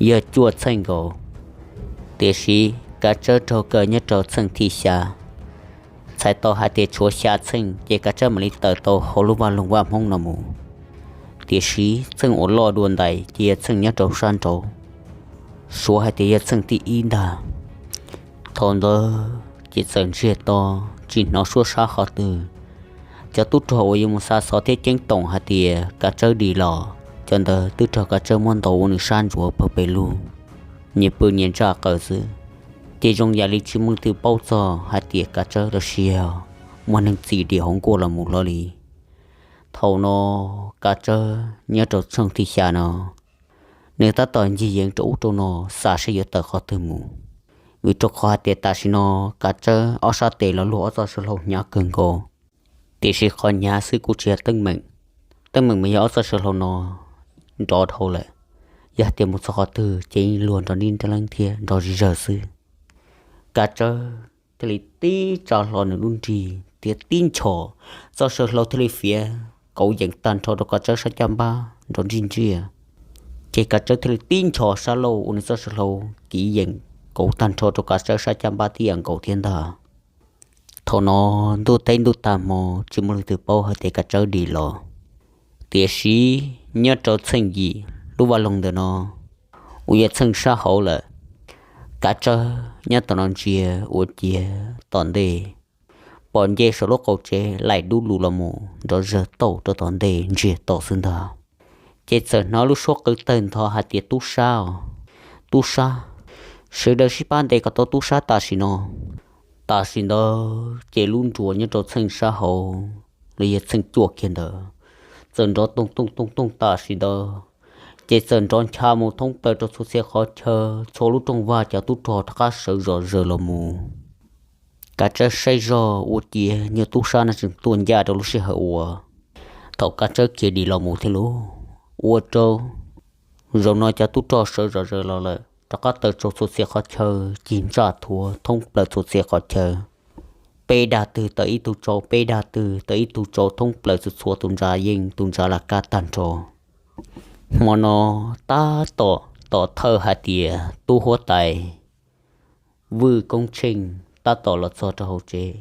yog cuaj txheej nkaus. Tiam sis Kav Tsawb raug kaw nyob rau txheej thib xya, txhais tau hais tias tshuav xya txheej ces Kav Tsawb mam li tawm tau hauv lub vaj loog Vaj Hmoob no mus. Tiam sis txheej uas loj dua ntais ces yog txheej nyob rau sab nraud, suav hais tias yog txheej thib ib ntag. Thaum ntawd ces txawm ntsiag to, tsis hnov suab sab qhov twg. Cov tub rog uas yuav mus xa xov thiab ceeb toom hais tias Kav Tsawb dim los, cov ntawd twb raug Kav Tsawb muab ntaus ua nws sab ntsuav pawg pes lug, nyias pw nyias ntsaj qaws xwb. Ces zoo yam li tsis muaj leej twg paub txog hais tias Kav Tsawb los sis yog muaj neeg txim dim hauv nkuaj los mus hlo li. Thaum no Kav Tsawb nyob rau txheej thib xya no, nws tab tom ncig yees rau ub rau no xav seb yuav tawm qhov twg mus, vim rau qhov hais tias tam sim no Kav Tsawb ob sab tes los luag ob txoj saw hlau hnyav kawg nkaus. Tiam sis qhov hnyav xwb kuj tsis yog teeb meem, teeb meem mas yog ob txoj saw hlau no nrov dhau lawm, yog hais tias mus txog qhov twg ces yeej luag nrov nrib nrib leeb thiab nrov zig zawg xwb. Kav Tsawb thiaj li tib tsa hlo nws lub nrig thiab tib nchos, txoj saw hlau thiaj li fiav kauv yeem tag nrho rau Kav Tsawb sab caj npab nrov nrij ntsiag. Ces Kav Tsawb thiaj li tib nchos sab laug ua nws txoj saw hlau kiv yeem kauv tag nrho rau Kav Tsawb sab caj npab tib yam nkaus thiab ntag. Thaum no ntuj teb ntuj tag hmo tsis muaj leej twg paub hais tias Kav Tsawb dim los. Tiam sis nyob rau txheej yim lub vaj loog ntawm no uas yog txheej sab hauv lawm, Kav Tsawb nyob tom no ntsia ua ciav tom ntej, pom nce saum lub qaum tsev laim dub lug los mus nrov zawg tauj rau tom ntej ntsiag to xwb ntag. Ces txawm hnov lub suab qw tawg ntho hais tias, tub sab os, tub sab, sawv daws sib pab ntes kom tau tub sab tam sim no. Tam sim ntawd ces lub nruas nyob rau txheej sab hauv los yog txheej cuaj kiag ntawd txawm nrov toog toog toog toog tam sim ntawd, ces txawm nrov ncha mus thoob plaws rau txhua txhia qhov chaw, txhua lub rooj vag cov tub rog rov qab sawv zom zaws los mus. Kav Tsawb saib zog ua ciav nyuag tub sab no tseem tuaj ncaj rau lub sij hawm uas thaum Kav Tsawb khiav dim los mus thiab lauj. Ua rau zaum no cov tub rog sawv zom zaws los lawm rov qab tawm tsaug txhua txhia qhov chaw, cig ntsaj thuav thoob plaws txhua txhia qhov chaw. Peb dag twg tawm ib tug tsau, peb dag twg tawm ib tug tsau thoob plaws txhua txhua tus ntsa yeej tus ntsa las kaj tag nrho. Hmo no tab tom tom thawj hais tias tub huab tais Vwj Koob Tsheej tab tom los txog rau hauv tsev,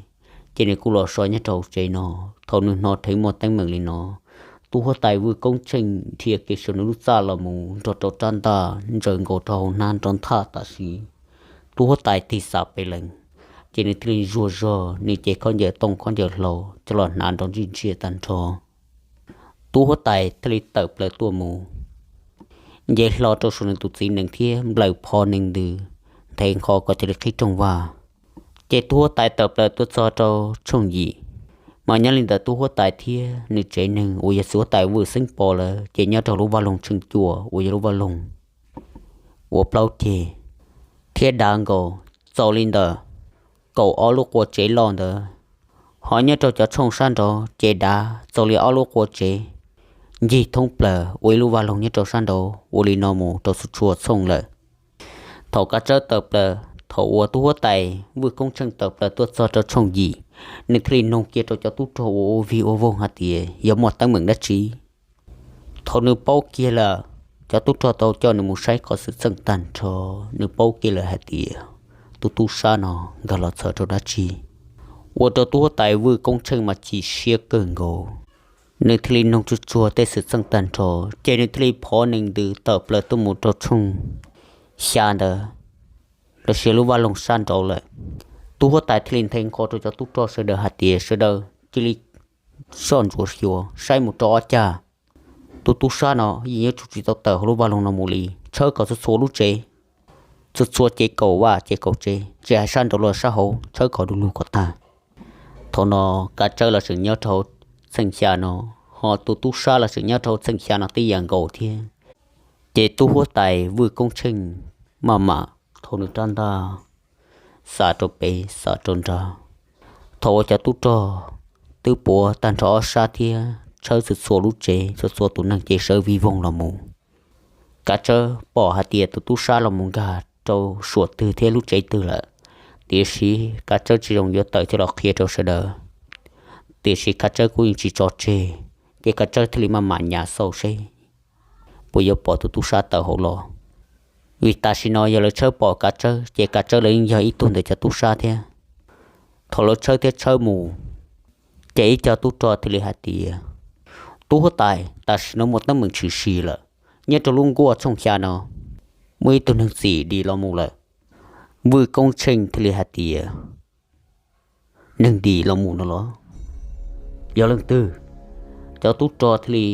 ces nws kuj los so nyob rau hauv tsev no. Thaum nws hnov dheev muaj teeb meem li no, tub huab tais Vwj Koob Tsheej dhia kiag saum nws lub txaj los mus nrog rau rab ntaj ntsaws nkaus rau hauv hnab nrov nthaj tam sim. Tub huab tais tig xav pem lees, ces nws thiaj li zuag zog nws cev khaub ncaws tooj khaub ncaws hlau coj los hnav nrov ntsij ntsiag tag nrho. Tub huab tais thiaj li tawm plaws tuaj mus, nce hlo rau saum nws tus txiv nees thiab nplawm phov nees ntws nthe nqho kom cia li qhib rooj vag. Ces tub huab tais tawm plaws tuaj txog rau tshooj yim, mas nyob li ntawd tub huab tais thiab nws tsev neeg uas yog txiv huab tais Vwj Xeeb Pov lawm ces nyob rau lub vaj loog tsheej cua uas yog lub vaj loog uas plaub ceg thiab dav nkaus. Txaus li ntawm kaum ob lub qua tsev loj ntawd, ho nyob rau cov tshooj sab nraud ces dav txaus li ob lub qua tsev ncig thoob plaws ua ib lub vaj loog nyob rau sab nraud. Ua li no mus rau txhua txhua tshooj lawm. Thaum Kav Tsawb tawm plaws, thaum uas tub huab tais Vwj Koob Tsheej tawm plaws tuaj txog rau tshooj yim, nws thiaj li noog kiag rau cov tub rog uas ua vig ua voog hais tias yog muaj teeb meem dab tsi. Thaum nws paub kiag lawm, cov tub rog tau coj nws mus saib qhov xwm txheej tag nrho, nws paub kiag lawm hais tias tus tub sab no nkag los txhawj rau dab tsi, ua rau tub huab tais Vwj Koob Tsheej mas chim siab kawg nkaus. Nws thiaj li noog tsuag tsuag tej xwm txheej tag nrho, ces nws thiaj li phov nees ntws tawm plaws tuaj mus rau tshooj xya ntawd, los sis lub vaj loog sab nraud lawm. Tub huab tais thiaj li nthe nqho rau cov tub rog sawv daws hais tias sawv daws cia li soj ntsuam xyuas saib mus rau ob cag. Tus tub sab no yeej yuav tsum tsis tau tawm hauv lub vaj loog no mus li. Tshawb kom txhua txhua lub tsev, txhua txhua ces kaum vaj ces kaum tsev, tsis hais sab nraud los sab hauv, tshawb kom du lug kom tag. Thaum no Kav Tsawb los tseem nyob rau hauv txheej xya no, ho tus tub sab los tseem nyob rau hauv txheej xya no tib yam nkaus thiab. Ces tub huab tais Vwj Koob Tsheej maj mam thau nws rab ntaj xav rau pem xav rau nrad. Thaum uas cov tub rog twb puav tag nrho ob sab thiab tshawb txhua txhua lub tsev, txhua txhua tus neeg ces sawv vij voog los mus. Kav Tsawb pom hais tias tus tub sab los mus nkag rau suam twg thiab lub tsev twg lawm, tiam sis Kav Tsawb tsis zoo yuav tawm coj los qhia rau sawv daws. Tiam sis Kav Tsawb kuj yeej tsis tso tseg, ces Kav Tsawb thiaj li maj mam nyas xauj seb puas yuav pom tus tub sab tawm hauv los. Vim tam sim no yog lawv tshawb pom Kav Tsawb ces Kav Tsawb lawv yeej yog ib tug ntawm cov tub sab thiab. Thaum lawv tshawb thiab tshawb mus, ces ib co tub rog thiaj li hais tias, tub huab tais, tam sim no muaj teeb meem tshwm sim lawm. Nyob rau lub nkuaj tshooj xya no muaj ib tug neeg txim dim los mus lawm. Vwj Koob Tsheej thiaj li hais tias, neeg dim los mus no los yog leej twg? Cov tub rog thiaj li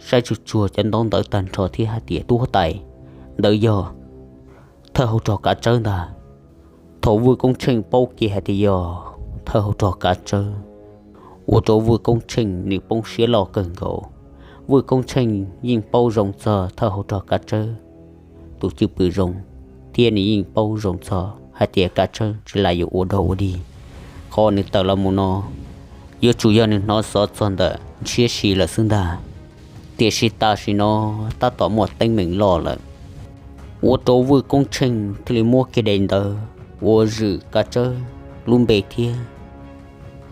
saib tsuag tsuag cov ntaub ntawv tag nrho thiab hais tias, tub huab tais, ntawd yog thawj hauv rog Kav Tsawb ntag. Thaum Vwj Koob Tsheej paub kiag hais tias yog thawj hauv rog Kav Tsawb, ua rau Vwj Koob Tsheej nws poob siab loj kawg nkaus. Vwj Koob Tsheej yeej paub zoo txog thawj hauv rog Kav Tsawb tus cwj pwm zoo, thiab nws yeej paub zoo txog hais tias Kav Tsawb tsis lam yuav ua dog ua dig. Qhov nws tawm los mus no yuav tsum yog nws hnov xov txog ntawm ntshiab si lawm xwb ntag. Tiam sis tam sim no tab tom muaj teeb meem loj lawm, ua rau Vwj Koob Tsheej thiaj li muab kiag daim ntawv uas zwm Kav Tsawb lub npe thiab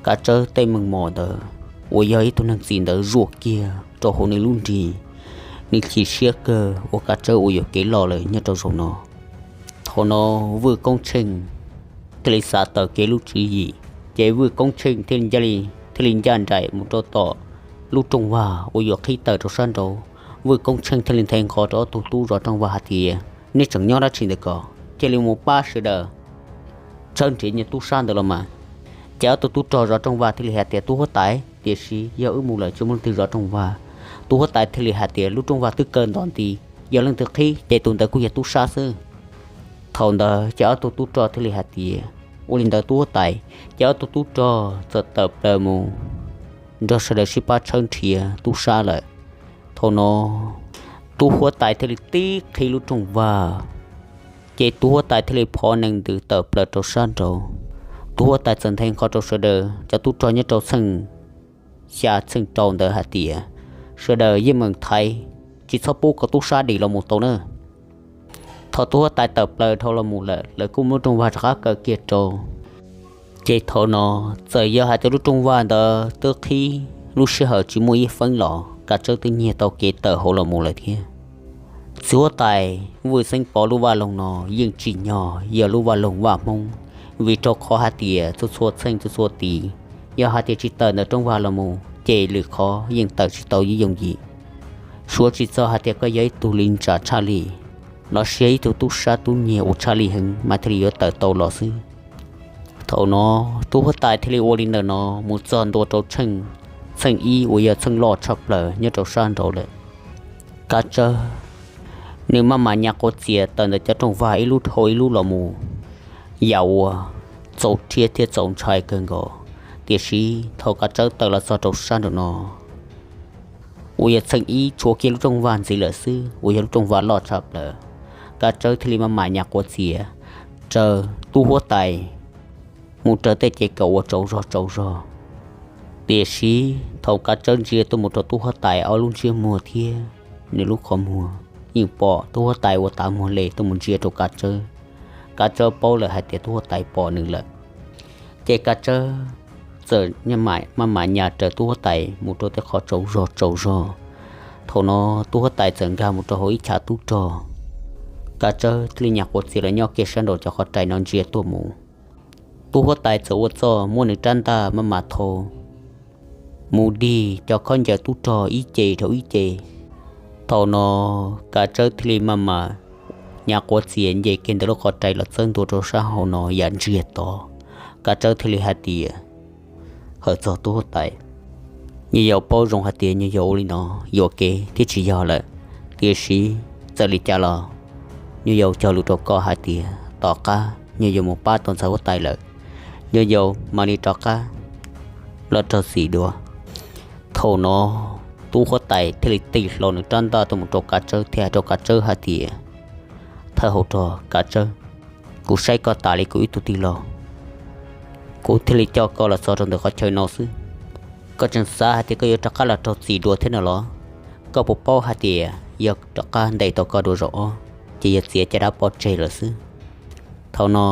Kav Tsawb tej meej mom ntawd uas yog ib tug neeg txim ntawd zuaj kiag rau hauv nws lub nrig. Nws chim siab kawg uas Kav Tsawb ua yuam kev loj lawm nyob rau zaum no. Thaum no Vwj Koob Tsheej thiaj li xav tawm kev lub tswv yim, ces Vwj Koob Tsheej thiaj li ncaj li, thiaj li ncaj nraim mus rau tom lub rooj vag uas yuav qhib tawm rau sab nraud. Vwj Koob Tsheej thiaj li nthe nqho rau ob tug tub zov rooj vag hais tias, nej tseem nyob dab tsi ntawm ko? Cia li mus pab sawv daws tshawb nrhiav niag tub sab ntawd los mas. Ces ob tug tub rog zov rooj vag thiaj li hais tias, tub huab tais, tiam sis yog wb mus lawm tsis muaj leej twg zov rooj vag. Tub huab tais thiaj li hais tias, lub rooj vag twb kaw ntom nti, yog leej twg qhib ces tus ntawd kuj yog tub sab xwb. Thaum ntawd ces ob tug tub rog thiaj li hais tias, ua li ntawd tub huab tais. Ces ob tug tub rog txawm tawm plaws mus nrog sawv daws sib pab tshawb nrhiav tub sab lawm. Thaum no tub huab tais thiaj li tib qhib lub rooj vag, ces tub huab tais thiaj li phov nees ntws tawm plaws rau sab nraud. Tub huab tais txawm nthe nqho rau sawv daws cov tub rog nyob rau txheej xya txheej rau ntawd hais tias, sawv daws yeej meem thaiv, tsis txhob pub kom tub sab dim los mus tau na. Thaum tub huab tais tawm plaws dhau los mus lawm, lawv kuj muab lub rooj vag rov qab kaw kiag rau. Ces thaum no txawm yog hais tias lub rooj vag ntawd twb qhib lub sij hawm tsis muaj ib feeb los Kav Tsawb twb nyiag tau kev tawm hauv los mus lawm thiab. Txiv huab tais Vwj Xeeb Pov lub vaj loog no yeej tsim nyog yog lub vaj loog Vaj Hmoob, vim rau qhov hais tias txhua txhua txheej txhua txhua tid, yog hais tias tsis tawm ntawm rooj vag los mus ces lwm qhov yeej tawm tsis tau yooj yim. Suav tsis txog hais tias koj yog ib tug li ntsa tshaj lij, los sis yog ib tug tub sab tub nyiag uas tshaj lij heev mas thiaj li yuav tawm tau los xwb. Thaum no tub huab tais thiaj li ua li ntawm no mus txog ntua rau txheej ib uas yog txheej loj tshaj plaws nyob rau sab nraud lawm. Kav Tsawb, nws maj mam nyas quav txias tawm ntawm cov rooj vag ib lub dhau ib lub los mus, yam uas txaus rhiab thiab txaus ntshai kawg nkaus. Tiam sis thaum Kav Tsawb tawm los txog rau sab nraum no uas yog txheej ib tshuav kiag lub rooj vag ntxiv lawm xwb uas yog lub rooj vag loj tshaj plaws, Kav Tsawb thiaj li maj mam nyas quav txias raws tub huab tais mus raws tej ces kaum uas tsaus zog tsaus zog. Tiam sis thaum Kav Tsawb ntsia tuaj mus rau tub huab tais ob lub ntsiab muag thiab nws lub qhov muag yeej pom tub huab tais ua tav muag le tuaj mus ntsia rau Kav Tsawb. Kav Tsawb paub lawm hais tias tub huab tais pom nws lawm, ces Kav Tsawb txawm maj mam nyas raws tub huab tais mus rau tej qhov tsaus zog tsaus zog. Thaum no tub huab tais txawm nkag mus rau hauv ib chav tub rog, Kav Tsawb thiaj li nyas quav txias los nyob kiag sab nraum cov qhov rais no ntsia tuaj mus. Tub huab tais txawm ua txuj muab nws rab ntaj maj mam thau mus dig cov khaub ncaws tub rog ib ce dhau ib ce. Thaum no Kav Tsawb thiaj li maj mam nyas quav txias nce kiag ntawm lub qhov rais los txawb ntua rau sab hauv no yam ntsiag to. Kav Tsawb thiaj li hais tias, hawm txog tub huab tais, nyuam yaus paub zoo hais tias nyuam yaus ua li no yuam kev thiab tsis yog lawm, tiam sis txawm li cas los nyuam yaus cog lus rau koj hais tias tom qab nyuam yaus mus pab tau ntxhais huab tais lawm, nyuam yaus mam li rov qab los raug txim dua. Thaum no tub huab tais thiaj li tig hlo nws rab ntaj tuaj mus rau Kav Tsawb thiab hais rau Kav Tsawb hais tias, thawj hauv rog Kav Tsawb, kuv saib koj tas li kuv ib tug tij laug, kuv thiaj li coj koj los txog rau ntawm qhov chaw no xwb. Koj tseem xav hais tias koj yuav rov qab los raug txim dua thiab no los? Koj puas paub hais tias yog rov qab ntes tau koj dua zaum ob ces yog txiav caj dab pov tseg lawm xwb. Thaum no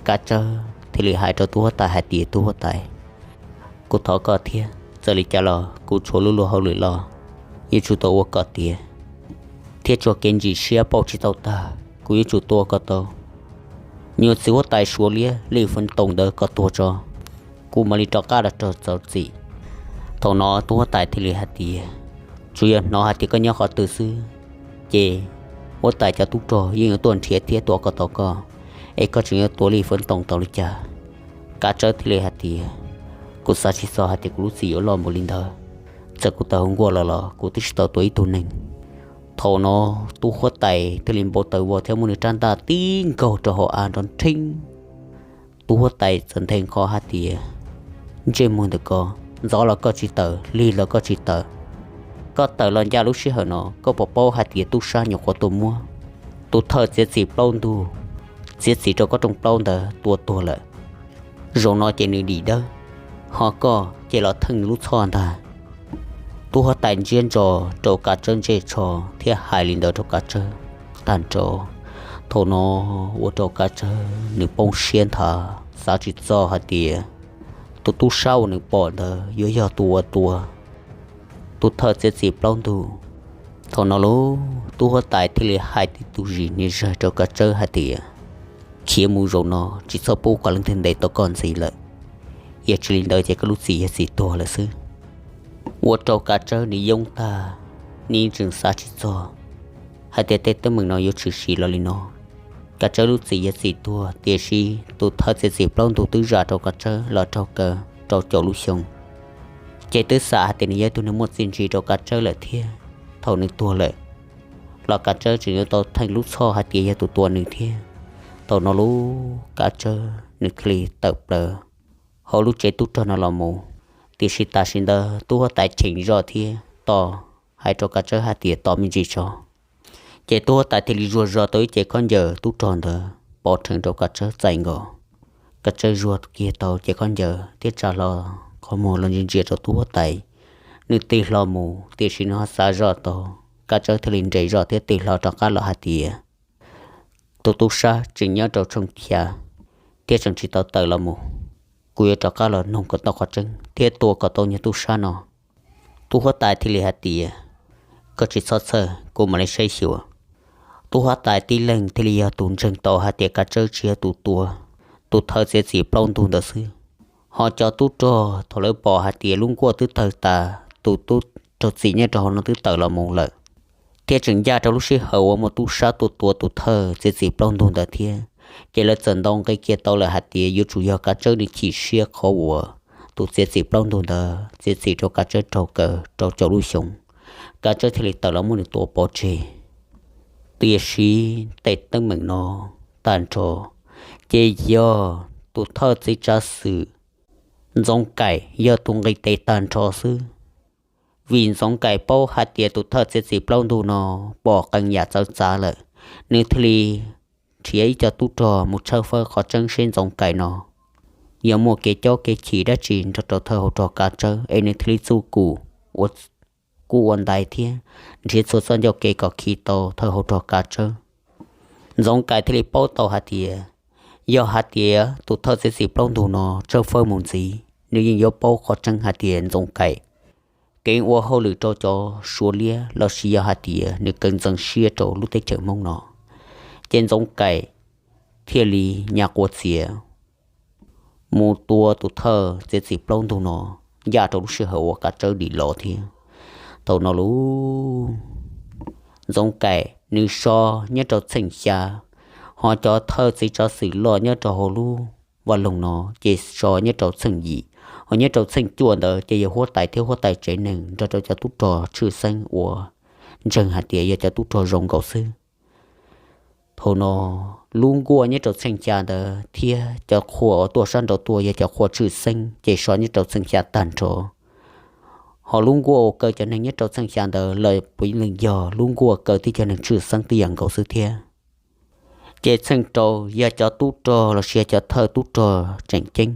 Kav Tsawb thiaj li hais rau tub huab tais hais tias, tub huab tais, kuv thov koj thiab, txawm li cas los kuv tshuav lub luag hauj lwm los yuav tsum tau ua kom tiav, thiab tsuas kev ntsim siab pauj tsis tau tag, kuv yuav tsum tua kom tau nyuag txiv huab tais Suav liab Lij Feev Toom ntawd kom tuag tso, kuv mam li rov qab los raug txim. Thaum no tub huab tais thiaj li hais tias, tsuas yog hnov hais tias koj nyob qhov twg xwb, ces huab tais cov tub rog yeej yuav tuaj nrhiav thiab tua kom tau koj, es koj tseem yuav tua Lij Feev Toom tau li cas? Kav Tsawb thiaj li hais tias, kuv xav tsis txog hais tias kuv lub txim yuav loj npaum li ntawd, txawm kuv tawm hauv nkuaj los los kuv twb tsis tau tua ib tug neeg. Thaum no tub huab tais thiaj li npau taws vog thiab muab nws rab ntaj tib nkaug rau hauv av nrov nrheeb. Tub huab tais txawm nthe nqho hais tias, ntsej muag ntawm ko, ntxov los koj tsis tawm, lig los koj tsis tawm, koj tawm los ncaj lub sij hawm no, koj puas paub hais tias tub sab nyuam qhuav tuaj muab tus thawj txiav txim plaub ntug txiav txim rau koj rooj plaub ntawd tua tuag lawm? Zaum no ces nws dim dawb, ho koj ces los theej nws lub txhoj ntag. Tub huab tais ntsiab ntso rau Kav Tsawb ntsej tsho thiab hais li ntawd rau Kav Tsawb tag nrho. Thaum no ua rau Kav Tsawb nws poob siab nthav, xav tsis txog hais tias tus tub sab uas nws pom ntawd yuav yog tus uas tua tus thawj txiav txim plaub ntug. Thaum no lauj, tub huab tais thiaj li hais tib tug zis niag zawg rau Kav Tsawb hais tias, khiav mus zaum no tsis txhob pub kom leej twg ntes tau koj ntxiv lawm, yog tsis li ntawd ces koj lub txim yog txim tuag lawm xwb. Ua rau Kav Tsawb nws yoob tag, nws tseem xav tsis txog hais tias tej teeb meem no yuav tshwm sim los li no. Kav Tsawb lub txim yog txim tuag, tiam sis tus thawj txiav txim plaub ntug twb zam rau Kav Tsawb los raug kaw rau caum lub xyoo, ces twb xam hais tias nws yog tus neeg muaj txiaj ntsig rau Kav Tsawb lawm thiab. Thaum nws tuag lawm los Kav Tsawb tseem yuav tau theej lub txhoj hais tias yog tus tua nws thiab. Thaum no lauj, Kav Tsawb nws thiaj li tawm plaws hauv lub tsev tub rog no los mus. Tiam sis tam sim ntawd tub huab tais cheem zoj thiab tos, hais rau Kav Tsawb hais tias tos me ntsis tso. Ces tub huab tais thiaj li zuag zog tau ib cev khaub ncaws tub rog ntawd pov rhees rau Kav Tsawb txais nkaus. Kav Tsawb zuag kiag tau cev khaub ncaws thiab tsa hlo qhov muag los ntsia ntsia rau tub huab tais. Nws tig hlo mus, tiam sis nws ho xav zoj tau, Kav Tsawb thiaj li nres zog thiab tig hlo rov qab los hais tias, tus tub sab tseem nyob rau tshooj xya thiab tseem tsis tau tawm los mus. Kuv yuav rov qab los noog kom tau qhov tseeb thiab tua kom tau nyuag tub sab no. Tub huab tais thiaj li hais tias, koj tsis txhob txhawj, kuv mam li saib xyuas. Tub huab tais tib leeg thiaj li yog tus ntseeg tau hais tias Kav Tsawb tsis yog tus tua tus thawj txiav txim plaub ntug ntawd xwb. Ho cov tub rog thaum lawv pom hais tias lub nkuaj twb tawg tas, tus tub rog txim nyob rau hauv no twb tawm los mus lawm, thiab tseem ncaj rau lub sij hawm uas muaj tub sab tuaj tua tus thawj txiav txim plaub ntug ntawd thiab, ces lawv txawm ntaus nqi kiag tau lawm hais tias yuav tsum yog Kav Tsawb nws chim siab qhov uas tus txiav txim plaub ntug ntawd txiav txim rau Kav Tsawb raug kaw rau caum lub xyoo, Kav Tsawb thiaj li tawm los muab nws tua pov tseg. Tiam sis tej teeb meem no tag nrho ces yog tus thawj txiv tsav xwm Ntxoov Kaim yog tus nqis tes tag nrho xwb. Vim Ntxoov Kaim paub hais tias tus thawj txiav txim plaub ntug no pom qee yam txawv txav lawm, nws thiaj li nrhiav ib co tub rog mus tshawb fawb qhov tseeb seb Ntxoov Kaim no yog muaj kev cob kev chim dab tsi nrog rau thawj hauv rog Kav Tsawb es nws thiaj li txuj kum ua kuj ua ntais thiab nrhiav txhua txoj ncauj kev kom khi tau thawj hauv rog Kav Tsawb. Ntxoov Kaim thiaj li paub tau hais tias yog hais tias tus thawj txiav txim plaub ntug no tshawb fawb mus ntxiv, nws yeej yuav paub qhov tseeb hais tias Ntxoov Kaim keev ua hauj lwm rau cov Suav liab los sis yog hais tias nws keev ntxeev siab rau lub teb chaws Hmoob no. Ces Ntxoov Kaim thiaj li nyas quas txiav mus tua tus thawj txiav txim plaub ntug no ncaj rau lub sij hawm uas Kav Tsawb dim los thiab. Thaum no lub Ntxoov Kaim nws so nyob rau txheej xya, ho cov thawj txiv tsav xwm loj nyob rau hauv lub vaj loog no ces so nyob rau txheej yim, ho nyob rau txheej cuaj ntawd ces yog huab tais thiab huab tais tsev neeg nrog rau cov tub rog tshwj xeeb uas ntseeg hais tias yog cov tub rog zoo nkaus xwb. Thaum no lub nkuaj nyob rau txheej xya ntawd thiab cov qhua uas tuaj sab nraud tuaj yog cov qhua tshwj xeeb ces so nyob rau txheej xya tag nrho. Ho lub nkuaj uas kaw cov neeg nyob rau txheej xya ntawd los puav leej yog lub nkuaj kaw tib cov neeg tshwj xeeb twb yog nkaus xwb thiab. Ces txheej rau yog cov tub rog los sis yog cov thawj tub rog tseem ceeb.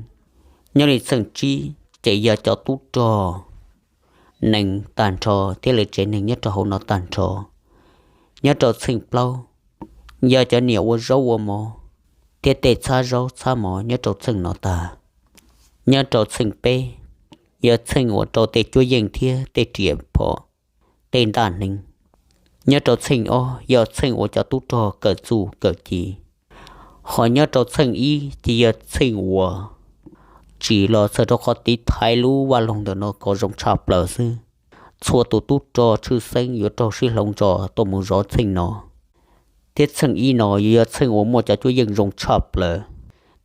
Nyob li txheej tsib ces yog cov tub rog nees tag nrho thiab lawv tsev neeg nyob rau hauv no tag nrho. Nyob rau txheej plaub yog cov niam ua zaub ua mov thiab tej txhab zaub txhab mov nyob rau txheej no tag. Nyob rau txheej peb yog txheej uas rau tej cuab yeej thiab tej riam phom, tej ntaj hneev. Nyob rau txheej ob yog txheej uas cov tub rog kawm txuj kawm ci. Ho nyob rau txheej ib ces yog txheej uas tsim los txhawm rau qhov tiv thaiv lub vaj loog ntawm no kom zoo tshaj plaws xwb. Txhua tus tub rog tshwj xeeb yuav raug sib hloov zos tuaj mus zov txheej no, thiab txheej ib no yuav yog txheej uas muaj cov cuab yeej zoo tshaj plaws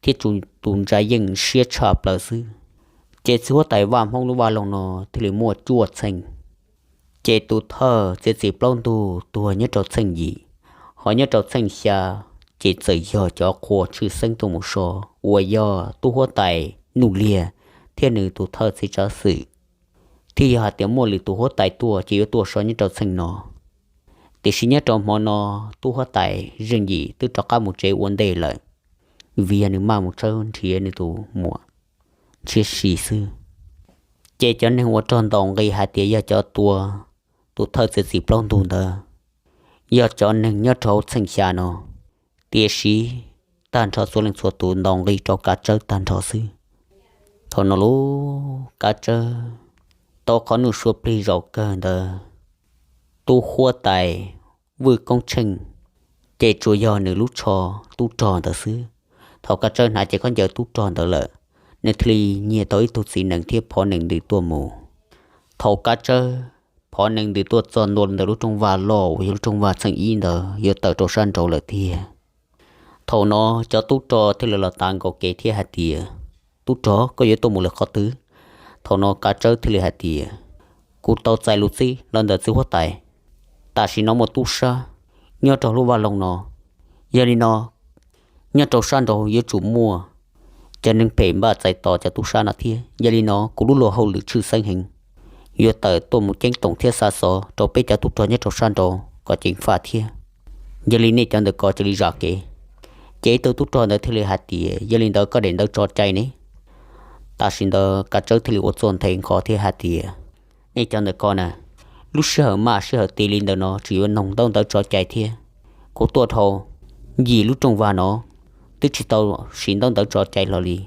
thiab tsuas tus ntsa yeej siab tshaj plaws xwb. Ces txiv huab tais Vaj Hmoob lub vaj loog no thiaj li muaj cuaj txheej. Ces tus thawj txiav txim plaub ntug tuag nyob rau txheej yim, ho nyob rau txheej xya ces txawm yog cov qhua tshwj xeeb tuaj mus so, uas yog tub huab tais Nuj Liag thiab nws tus thawj txiv tsav xwm, thiab yog hais tias muaj lwm tus huab tais tuaj ces yuav tuaj so nyob rau txheej no. Tiam sis nyob rau hmo no tub huab tais Zeej Yim twb rov qab mus tsev ua ntej lawm, vim yog nws maj mus tshawb nrhiav nws tus muam nrhiav si xwb. Ces cov neeg uas raug ntaus nqi hais tias yog cov tua tus thawj txiav txim plaub ntug ntawd yog cov neeg nyob rau hauv txheej xya no, tiam sis tag nrho txhua leej txhua tus ntaus nqi rau Kav Tsawb tag nrho xwb. Thaum no lub Kav Tsawb tau qhov nuj sua plig zaum kawg ntawd, tub huab tais Vwj Koob Tsheej ces tsuas yog nws lub tsho tub rog ntawd xwb. Thaum Kav Tsawb hnav cev khaub ncaws tub rog ntawd lawm, nws thiaj li nyiag tau ib tug txiv nees thiab phov nees ntws tuaj mus. Thaum Kav Tsawb phov nees ntws tuaj txog ntua ntawm lub rooj vag loj uas yog lub rooj vag txheej ib ntawd yuav tawm rau sab nraud lawm tiag. Thaum no cov tub rog thiaj li los tav nkaus kev thiab hais tias, Tub rog, koj yuav tuaj mus lawm qhov twg? Thaum no Kav Tsawb thiaj li hais tias, Kuv tau txais lus txib los ntawm txiv huab tais, tam sim no muaj tub sab nyob rau lub vaj loog no. Yog li no, nyob rau sab nraud yuav tsum muaj cov neeg phem npaj txais tos cov tub sab no thiab. Yog li no kuv lub luag hauj lwm tshwj xeeb heev, yuav tawm tuaj mus ceeb toom thiab xa xov rau peb cov tub rog nyob rau sab nraud kom ceev faj thiab. Yog li nej cov ntawm ko cia li zam kev. Ces ib tug tub rog ntawd thiaj li hais tias, Yog li ntawd koj daim ntawv tso cai ne? Tam sim ntawd Kav Tsawb thiaj li ua txuj nthe nqho thiab hais tias, Nej cov ntawm ko na, lub sij hawm maj sij hawm tiav li ntawm no tseem yuav noog ntaub ntawv tso cai thiab. Kuv tuaj dhau yim lub rooj vag no twb tsis tau siv ntaub ntawv tso cai hlo li.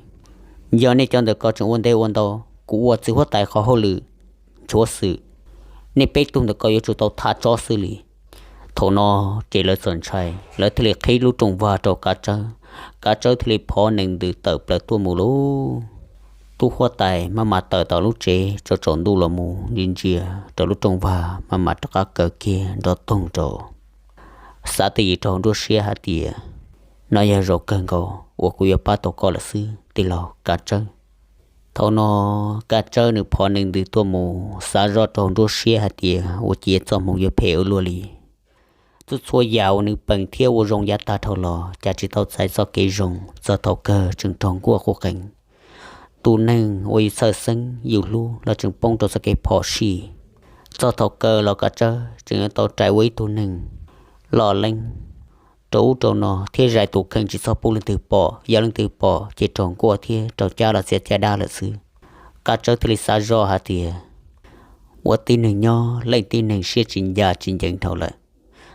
Yog nej cov ntawm ko tseem ua ntev ua ntau, kuv ua txiv huab tais qhov hauj lwm nchuav xwm, nej peb tug ntawm ko yuav tsum tau thaj tsob xwb li. Thaum no ces lawv txawm ntshai, lawv thiaj li qhib lub rooj vag rau Kav Tsawb. Kav Tsawb thiaj li phov nees ntws tawm plaws tuaj mus lauj. Tub huab tais maj mam tawm tom lub tsev tsaus tsaus ntuj los mus ntsia ntsia rau lub rooj vag maj mam rov qab kaw kiag nrov toog rau. Xav twj ywm rau hauv nruab siab hais tias, no yog zaum kawg nkaus uas kuv yuav pab tau koj lawm xwb tij laug Kav Tsawb. Thaum no Kav Tsawb nws phov nees ntws tuaj mus xav zoj rau hauv nruab siab hais tias ua ciav txoj hmoov yuav phem ua luaj li. Txhua txhua yam uas nws peem thiab ua zoo yav tag dhau los cas tsis tau txais txoj kev zoo, txog thaum kawg tseem raug nkuaj quj qees. Tus neeg uas yus txhawj xeeb yus hlub los tseem poob rau txoj kev phom sij. Txog thaum kawg los Kav Tsawb tseem yuav tau rais ua ib tug neeg loj leeb rau ub rau no thiab zais tus kheej tsis txhob pub leej twg pom, yog leej twg pom ces raug nkuaj thiab raug cab los txias caj dab lawm xwb. Kav Tsawb thiaj li xav zoj hais tias, ua tib neeg nyob leej tib neeg siab tsis ncaj tsis ncees dhau lawm.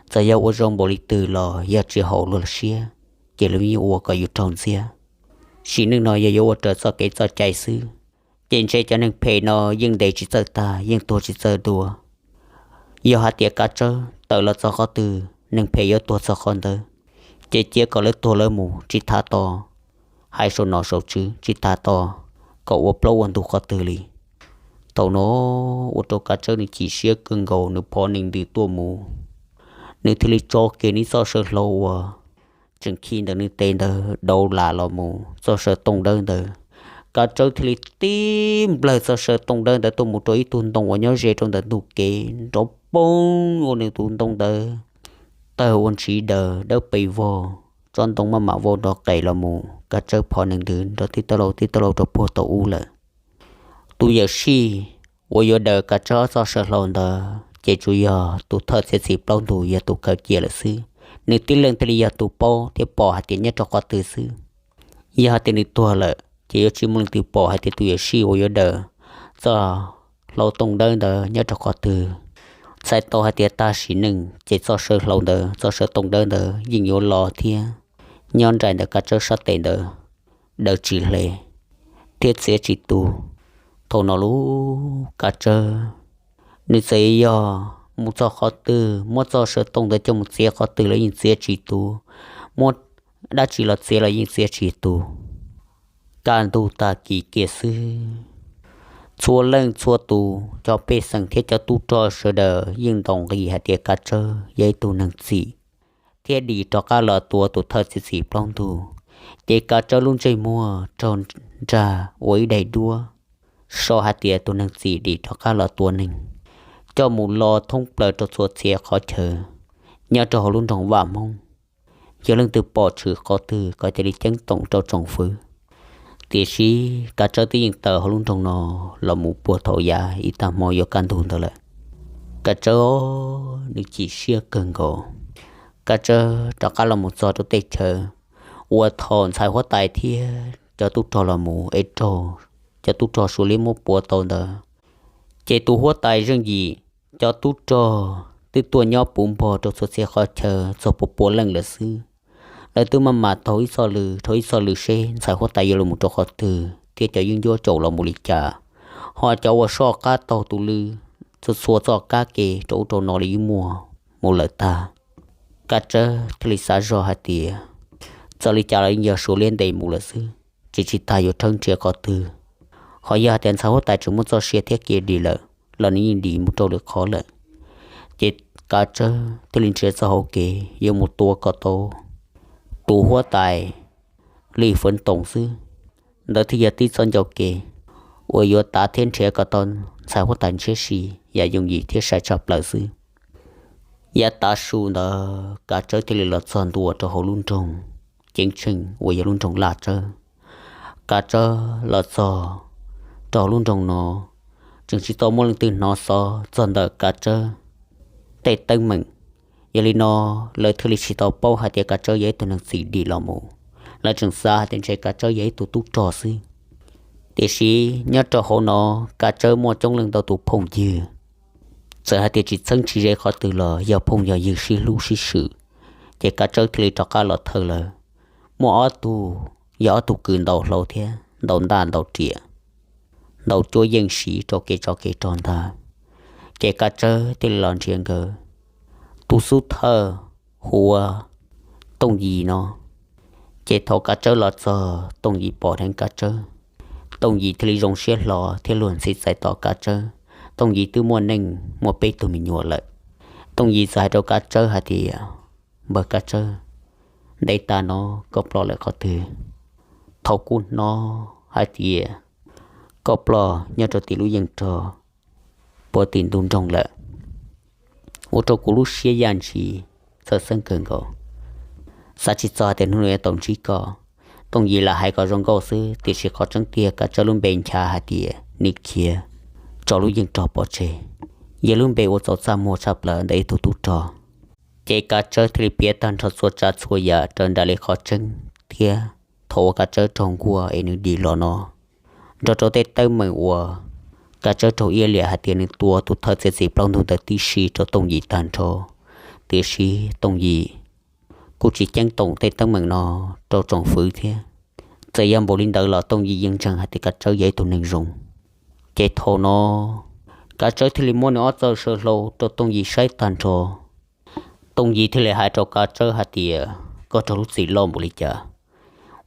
Txawm yog ua zoo npaum li twg los yog tsis haum luag siab, ces lawv yeej ua kom yus raug ntxias. Sim neej no yog yuav ua raws txoj kev txoj cai xwb, ces ntshe cov neeg phem no yeej ntes tsis txawj tag, yeej tuag tsis txawj dua. Yog hais tias Kav Tsawb tawm los txog qhov twg, neeg phem yuav tuag txog qhov ntawd, ces cia kom lawv tuag lawv mus tsis thav to, hais saum nom saum tswv tsis thav to, kom ua plaub ua ntug qhov twg li. Thaum no ua rau Kav Tsawb nws chim siab kawg nkaus, nws phov nees ntws tuaj mus, nws thiaj li tso kiag nws txoj saw hlau uas tseem khi ntawm nws tes ntawd dauv lam los mus txoj saw tooj dawb ntawd. Kav Tsawb thiaj li tib nplawg txoj saw tooj dawb ntawd tuaj mus rau ib tug ntoo uas nyob ze rau ntawm ntug kev, nrov poob ua nws tus ntoo ntawd tawg ua ntsiv daws dawb pes vog, tsob ntoo maj mam vau nrov qes los mus. Kav Tsawb phov nees ntws nrov tib tau lauj tib tau lauj rau puag tau ub lawm. Tus yawm sij uas yuav daws Kav Tsawb ob txoj saw hlau ntawd ces tsuas yog tus thawj txiav txim plaub ntug, yog tus khaws cia lawm xwb. Nws tib leeg thiaj li yog tus paub thiab pom hais tias nyob rau qhov twg xwb. Yog hais tias nws tuag lawm ces yuav tsis muaj leej twg pom hais tias tus yawm sij uas yuav daws txoj hlau tooj dawb ntawd nyob rau qhov twg. Txhais tau hais tias tag sim neej ces txoj saw hlau ntawd, txoj saw tooj dawb ntawd yeej yuav los thiab nyob nraim ntawm Kav Tsawb sab tes ntawd daws tsis hle thiab txiav tsis tu. Thaum no lub Kav Tsawb nws txawm yog mus txog qhov twg, muab txoj saw tooj ntawd coj mus txiav qhov twg los yeej txiav tsis tu, muab dab tsi los txiav los yeej txiav tsis tu. Kaj ntug tag kis kiag xwb, txhua leej txhua tus cov pej xeem thiab cov tub rog sawv daws yeej ntaus nqi hais tias Kav Tsawb yog ib tug neeg txim thiab dim rov qab los tua tus thawj txiav txim plaub ntug. Ces Kav Tsawb lub ntsej muag raug nrag ua ib daim duab so hais tias tus neeg txim dim rov qab los tua neeg, coj mus lo thoob plaws rau txhua txhia qhov chaw nyob rau hauv lub nroog Vaj Hmoob. Yog leej twg pom tshwm qhov twg kom cia li ceeb toom rau tsoom fwv. Tiam sis Kav Tsawb twb yeej tawm hauv lub nroog no los mus puag thaum yav ib tag hmo yuav kaj ntug ntawd lawm. Kav Tsawb nws chim siab kawg nkaus. Kav Tsawb rov qab los mus txog rau tej chaw uas thaum ntxhais huab tais thiab cov tub rog los mus es raug cov tub rog Suav liab muab puav tau ntawd, ces tus huab tais Zeej Yim cov tub rog twb tuaj nyob puv npog rau txhua txhia qhov chaw txog pua pua leej lawm xwb. Lawv twb maj mam taug ib txoj lw dhau ib txoj lw seb ntxhais huab tais yuav los mus rau qhov twg thiab cov yeeb ncuab caum los mus li cas, ho cov uas soj qab taug tus lw txhua txhua txoj kab ke rau ub rau no li yeej muaj mus lawm tag. Kav Tsawb thiaj li xav zog hais tias, txawm li cas los yeej yog Suav liab ntes mus lawm xwb, tsis tsis tas yuav rhawb nrhiav qhov twg. Ho yog hais tias ntxhais huab tais tseem muaj txoj sia thiab kev dim lawm los nws yeej dim mus rau lwm qhov lawm. Ces Kav Tsawb thiaj li nrhiav txoj hauv kev yuav mus tua kom tau tus huab tais Lis Fwv Toom xwb. Ntawd thiaj yog tib txoj ncauj kev uas yuav tav thiab nrhiav kom tau ntxhais huab tais ntshiab si yam yooj yim thiab sai tshaj plaws xwb. Yav tav su ntawd Kav Tsawb thiaj li los txog ntua rau hauv lub nroog Ceeb Tsheej uas yog lub nroog Laj Tsawb. Kav Tsawb los txog rau hauv lub nroog no, tseem tsis tau muaj leej twg hnov xov txog ntawm Kav Tsawb tej teeb meem. Yog li no, lawv thiaj li tsis tau paub hais tias Kav Tsawb yog ib tug neeg txim dim los mus. Lawv tseem xav hais tias ntshe Kav Tsawb yog ib tug tub rog xwb. Tiam sis nyob rau hauv no, Kav Tsawb muaj coob leej ntau tus phooj ywg, txawm hais tias tsis txheeb tsis ze qhov twg los yog phooj yog ywg sib hlub sib swm, ces Kav Tsawb thiaj li rov qab los thawj lawv. Muaj ob tug, yog ob tug kws ntaus hlau thiab ntaus ntaj ntaus riam, ntaus cuab yeej siv rau kev tsov kev rog ntag. Ces Kav Tsawb thiaj li los nrhiav nkawd. tus xub thawj hu ua Tooj Yim no. Ces thaum Kav Tsawb los txog, Tooj Yim pom dheev Kav Tsawb, Tooj Yim thiaj li zoo siab hlo thiab luag ntxhi txais tos Kav Tsawb. Tooj Yim twb muaj neej muaj peb tug me nyuam lawm. Tooj Yim txawm hais rau Kav Tsawb hais tias, Npawg Kav Tsawb, ntev tas no koj ploj lawm qhov twg? Thaum kuv hnov hais tias koj ploj nyob rau tim lub yeej rog puag tim ntug nroog lawm, ua rau kuv lub siab yaj ntshis txhawj xeeb kawg nkaus, xav tsis txog hais tias hnub no yuav tau ntsib koj. Tooj Yim lam hais kom zoo nkauj xwb, tiam sis qhov tseeb tiag Kav Tsawb lub npe nchav hais tias Nim Khiav, tso lub yeej rog pov tseg, yog lub npe uas txaus txaj muag tshaj plaws ntawm ib tug tub rog. Ces Kav Tsawb thiaj li piav tag nrho txhua tsav txhua yam raws nraim li qhov tseeb thiab thaum uas Kav Tsawb raug nkuaj es nws dim los no, nrog rau tej teeb meem uas Kav Tsawb raug iab liam hais tias nws tua tus thawj txiav txim plaub ntug ntawd tib si rau Tooj Yim tag nrho. Tiam sis Tooj Yim kuj tsis ceeb toom tej teeb meem no rau tsoom fwv thiab. Txawm yog npaum li ntawd los Tooj Yim yeej ntseeg hais tias Kav Tsawb yog ib tug neeg zoo. Ces thaum no Kav Tsawb thiaj li muab nws ob txoj saw hlau rau Tooj Yim saib tag nrho. Tooj Yim thiaj li hais rau Kav Tsawb hais tias, Koj raug lub txim loj npaum li cas?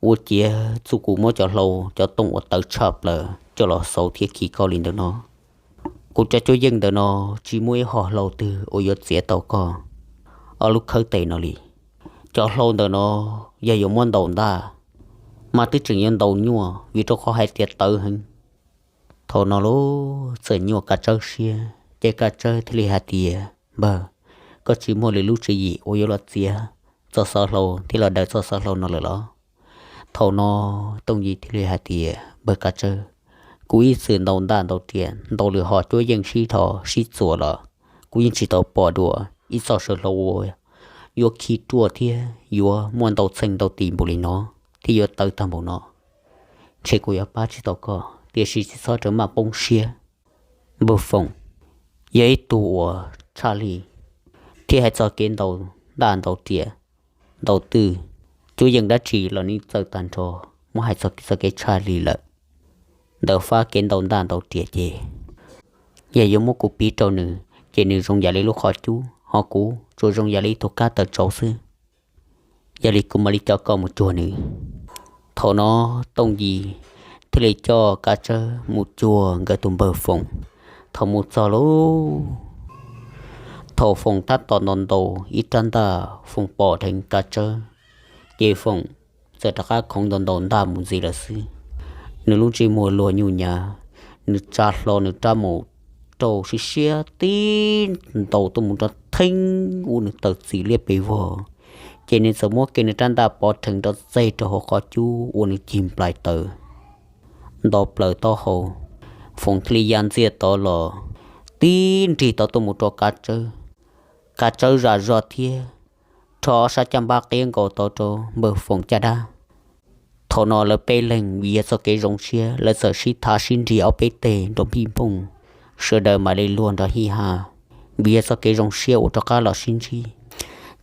Ua ciav txuj kuv muab cov hlau cov tooj uas tawv tshaj plaws coj los xauv thiab khi koj li ntawm no. Kuv cov cuab yeej ntawm no tsis muaj ib hom hlau twg uas yuav txiav tau koj ob lub khawb tes no li. Cov hlau ntawm no yog yuav muab ntaus ntaj, mas twb tseem yuav ntaus nyuaj vim rau qhov hais tias tawv heev. Thaum no lub txawm nyuaj Kav Tsawb siab, ces Kav Tsawb thiaj li hais tias, Npawg, koj tsis muaj lwm lub tswv yim uas yuav los txiav txoj xov hlau thiab los daws txoj xov hlau no lawm los? Thaum no Tooj Yim thiaj li hais tias, Npawg Kav Tsawb, kuv ib txwm ntaus ntaj ntaus riam ntaus lwm hom cuab yeej sib dhos sib txuas los kuv yeej tsis tau pom dua ib txoj saw hlau uas yuav khi ruaj thiab yuav muaj ntau txheej ntau tis npaum li no thiab yuav tawv tag npaum no. Ntshe kuv yuav pab tsis tau koj, tiam sis tsis txhob rawm maj poob siab. Npawg Foom yog ib tug uas tshaj li, thiab hais txog kev ntaus ntaj ntaus riam, ntaus twj, cuab yeej dab tsi los nws txawj tag nrho. Muab hais txog txoj kev tshaj li lawm, ntawm fab kev ntaus ntaj ntaus riam ces yog yuav muab kuv piv rau nws ces nws zoo yam li lub qhov cub, ho kuv tsuas zoo yam li ib tug kab taws tsau xwb. Yog li kuv mam li coj koj mus cuag nws. Thaum no Tooj Yim thiaj li coj Kav Tsawb mus cuag nkawd tus npawg Foom. Thaum mus txog lub, thaum Foom tab tom ntaus ntaus ib rab ntaj, Foom pom dheev Kav Tsawb, ces Foom txawm rov qab khoov ntaus ntaus ntaj mus ntxiv lawm xwb. Nws lub ntsej muag luag nyuj nyav, nws tsa hlo nws rab maum rau siab siab tib ntaus tuaj mus rau theeb ua nws tawm txim liab pes vog. Ces nws txawm muab kiag nws rab ntaj pov rhees rau txeg rau hauv qhov cub ua nws cig nplais tawv nto plaws taub hau. Foom thiaj li ya ntxiag tod los tib nrig tod tuaj mus rau Kav Tsawb. Kav Tsawb zam zog thiab rho ob sab caj npab qiab nkaus tod rau npawg Foom caj dab. Thaum no lawv peb leeg vim yog txoj kev zoo siab lawv txawm sib thav sib nrig ob peb teg nrov npij npooj, sawv daws mam li luag nrov hij ha vim yog txoj kev zoo siab uas rov qab los sib ntsib.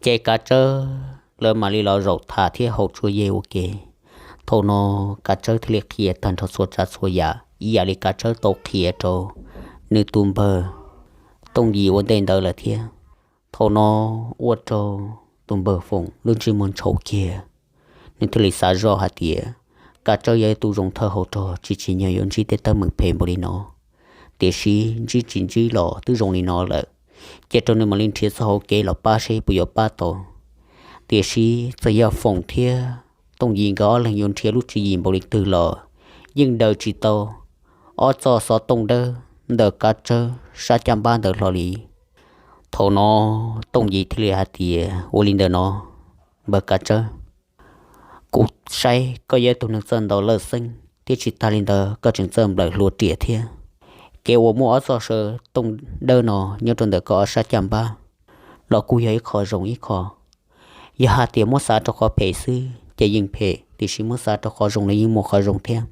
Ces Kav Tsawb lawv mam li los zaum tham thiab haus tsuas yeg ua ke. Thaum no Kav Tsawb thiaj li qhia tag nrho txhua tsav txhua yam ib yam li Kav Tsawb tau qhia rau nws tus npawg Tooj Yim ua ntej ntawd lawm thiab. Thaum no ua rau tus npawg Foom lub ntsej muag ntshau kiag, nws thiaj li xav zoj hais tias Kav Tsawb yog ib tug zoo thawj hauv rog tsis tsim nyog yuav ntsib tej teeb meem phem npaum li no, tiam sis ntsib tsis ntsib los twb zoo li no lawm, cia rau nws mam li nrhiav txoj hauv kev los pab seb puas yuav pab tau. Tiam sis txawm yog Foom thiab Tooj Yim nkawd ob leeg yuav nrhiav lub tswv yim npaum li twg los yeej daws tsis tau ob txoj xov tooj dawb ntawm Kav Tsawb sab caj npab ntawd hlo li. Thaum no Tooj Yim thiaj li hais tias, Ua li ntawm no, npawg Kav Tsawb, kuv saib koj yog ib tug neeg txawj ntaus lawj xeeb thiab tsis tag li ntawd koj tseem txawj nplawm hlua riam thiab. Kev uas muaj ob txoj saw tooj dawb no nyob rau ntawm koj ob sab caj npab los kuj yog ib qho zoo ib qho. Yog hais tias muab xav rau qhov phem xwb ces yeej phem, tiam sis muab xav rau qhov zoo los yeej muaj qhov zoo thiab.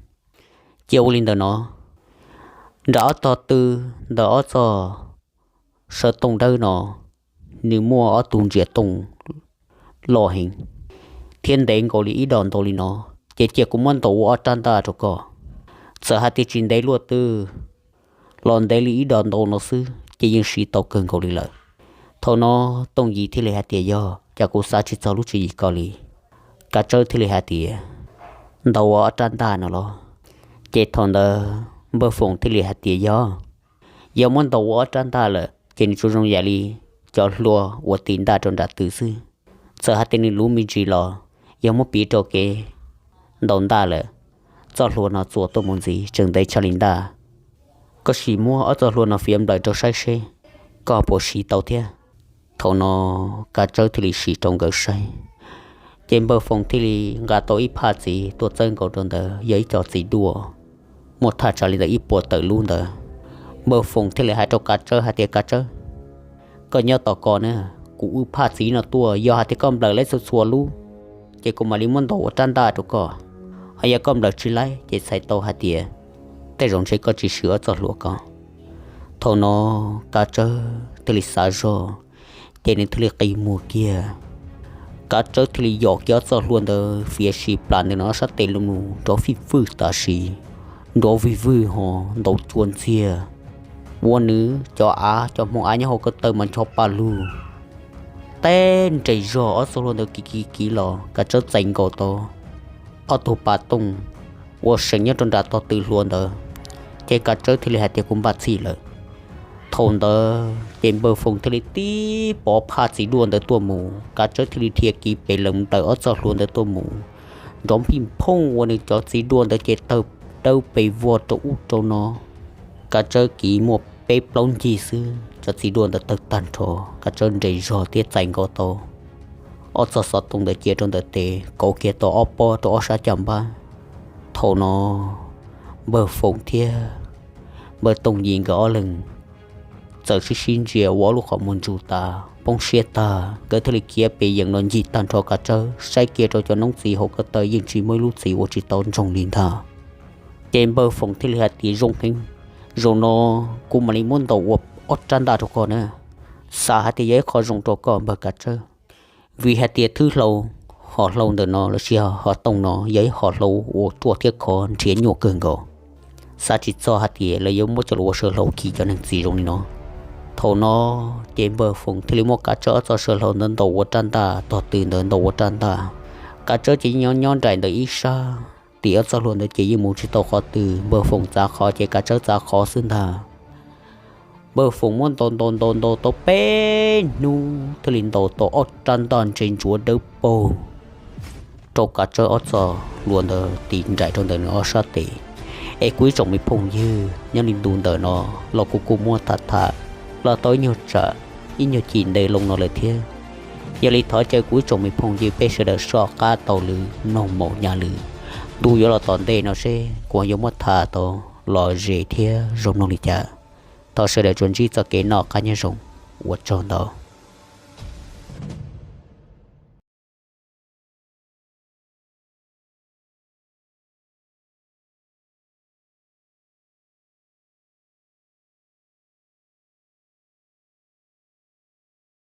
Cia ua li ntawm no, nram ob tog tw ntawm ob txoj saw tooj dawb no, nws muaj ob tug ntsiav tooj loj heev thiab ntev nkaus li ib dos ntau li no, ces cia kuv muab ntaus ua ob rab ntaj rau koj. Txawm hais tias tsis ntev luaj twg los ntev li ib dos ntau no xwb ces yeej siv tau kawg nkaus li lawm. Thaum no Tooj Yim thiaj li hais tias, Yog, cas kuv xav tsis txog lub tswv yim ko li. Kav Tsawb thiaj li hais tias, Ntaus ua ob rab ntaj no los? Ces thaum ntawd Npawg Foom thiaj li hais tias, Yog, yog muab ntaus ua ob rab ntaj lawm ces nws tsuas zoo yam li cov hlua uas tis ntaj rau nram tw xwb. Txawm hais tias nws luv me ntsis los yog muab piv rau kev ntaus ntaj lawm, txoj hlua no txuas tuaj mus ntxiv tseem ntev tshaj li ntaj. Koj sim muab ob txoj hlua no fiav nplawm rau saib seb koj puas siv tau thiab. Thaum no Kav Tsawb thiaj li sim rau nkawd saib, ces Npawg Foom thiaj li nqa tau ib phaj txiv tuaj txawb nkaus rau ntawd, yog ib co txiv duaj muaj thaj tsam li ntawm ib puas tawm lub ntawd. Npawg Foom thiaj li hais rau Kav Tsawb hais tias, Kav Tsawb, koj nyob tos ko na, kuv wb phaj txiv no tuaj, yog hais tias koj nplawm lawv txhua txhua lub, ces kuv mam li muab ntaus ua rab ntaj rau koj. Ho yog koj nplawm tsis lawv ces txhais tau hais tias tej zaum ntshe koj tsis swm ob txoj hlua ko. Thaum no Kav Tsawb thiaj li xav zog, ces nws thiaj li qi muag kiag. Kav Tsawb thiaj li yom kiag ob txoj hlua ntawd fiav si plas ntawm nws ob sab tes los mus nrov fij fwj tam sim, nrov vij vwj ho ntaus cua ntxiag, ua nws cov av cov hmoov av nyob hauv ko taw mas ncho pa lug. Teb nres zog ob txoj hlua ntawd kiv kiv kiv los Kav Tsawb txais nkaus tau ob tug pas tooj uas seem nyob rau nram tog tw hlua ntawd, ces Kav Tsawb thiaj li hais tias, Kuv npaj txhij lawm. Thaum ntawd ces Npawg Foom thiaj li tib pov phaj txiv duaj ntawd tuaj mus, Kav Tsawb thiaj li dhia kiv pes lees nplawm ob txoj hlua ntawd tuaj mus, nrov npij nphooj ua nws cov txiv duaj ntawd ces tawg dawb pes vog rau ub rau no. Kav Tsawb kiv muaj peb plaub ncig xwb cov txiv duaj ntawd tawg tag nrho. Kav Tsawb nres zog thiab txais nkaus tau ob txoj xov tooj ntawd cia rau ntawm tes, kauv kiag tau ob pob rau ob sab caj npab. Thaum no Npawg Foom thiab Npawg Tooj Yim nkawd ob leeg txawm sib sib ntsia ua ob lub qhov muag ntsuj tas poob siab tag, nkawd thiaj li khiav pes yees los ncig tag nrho Kav Tsawb, saib kiag rau cov noob txiv hauv ko taw yeej tsis muaj ib lub txiv ua tsis tau ntsoog li ntag. Ces Npawg Foom thiaj li hais tias, Zoo heev, zaum no kuv mam li muab ntaus ua ob rab ntaj rau koj na. Xav hais tias yog ib qho zoo rau koj Npawg Kav Tsawb, vim hais tias thwb hlau, hom hlau ntawm no lossis hom tooj no yog ib hom hlau uas ruaj thiab khov nrhiav nyuaj kawg nkaus. Xav tsis txog hais tias lawv yuav muab coj los ua saw hlau khi cov neeg txim zoo li no. Thaum no ces Npawg Foom thiaj li muab Kav Tsawb ob txoj saw hlau ntawd ntaus ua rab ntaj, tog tw ntawd ntaus ua rab ntaj. Kav Tsawb ces nyob nyob nraim ntawm ib sab, tim ob txoj hlua ntawd ces yeej mus tsis tau qhov twg. Npawg Foom txav qhov ces Kav Tsawb txav qhov xwb ntag. Npawg Foom muab ntaus ntaus ntaus ntaus tau peb hnub thiaj li ntaus tau ob rab ntaj ntse ntsuav dawb paug rau Kav Tsawb ob txoj hlua ntawd tiv nraim rau ntawm nws ob sab tes. Es kuv ib tsoom me phooj ywg, nyob li ntu ntawm no los kuv kuj muab tham tham los tau ib nyuag tsam, ib nyuag cim ntev loo no lawm thiab. Yog li thov caw kuv ib tsoom me phooj ywg peb sawv daws soj qab taug lw mloog maum nyaj lw. Ntu yuav los tom ntej no seb kuv yuav muab tham tau los ze thiab zoo mloog li cas. Thov sawv daws tsuas ntsib txoj kev noj qab nyob zoo, ua tsaug ntau.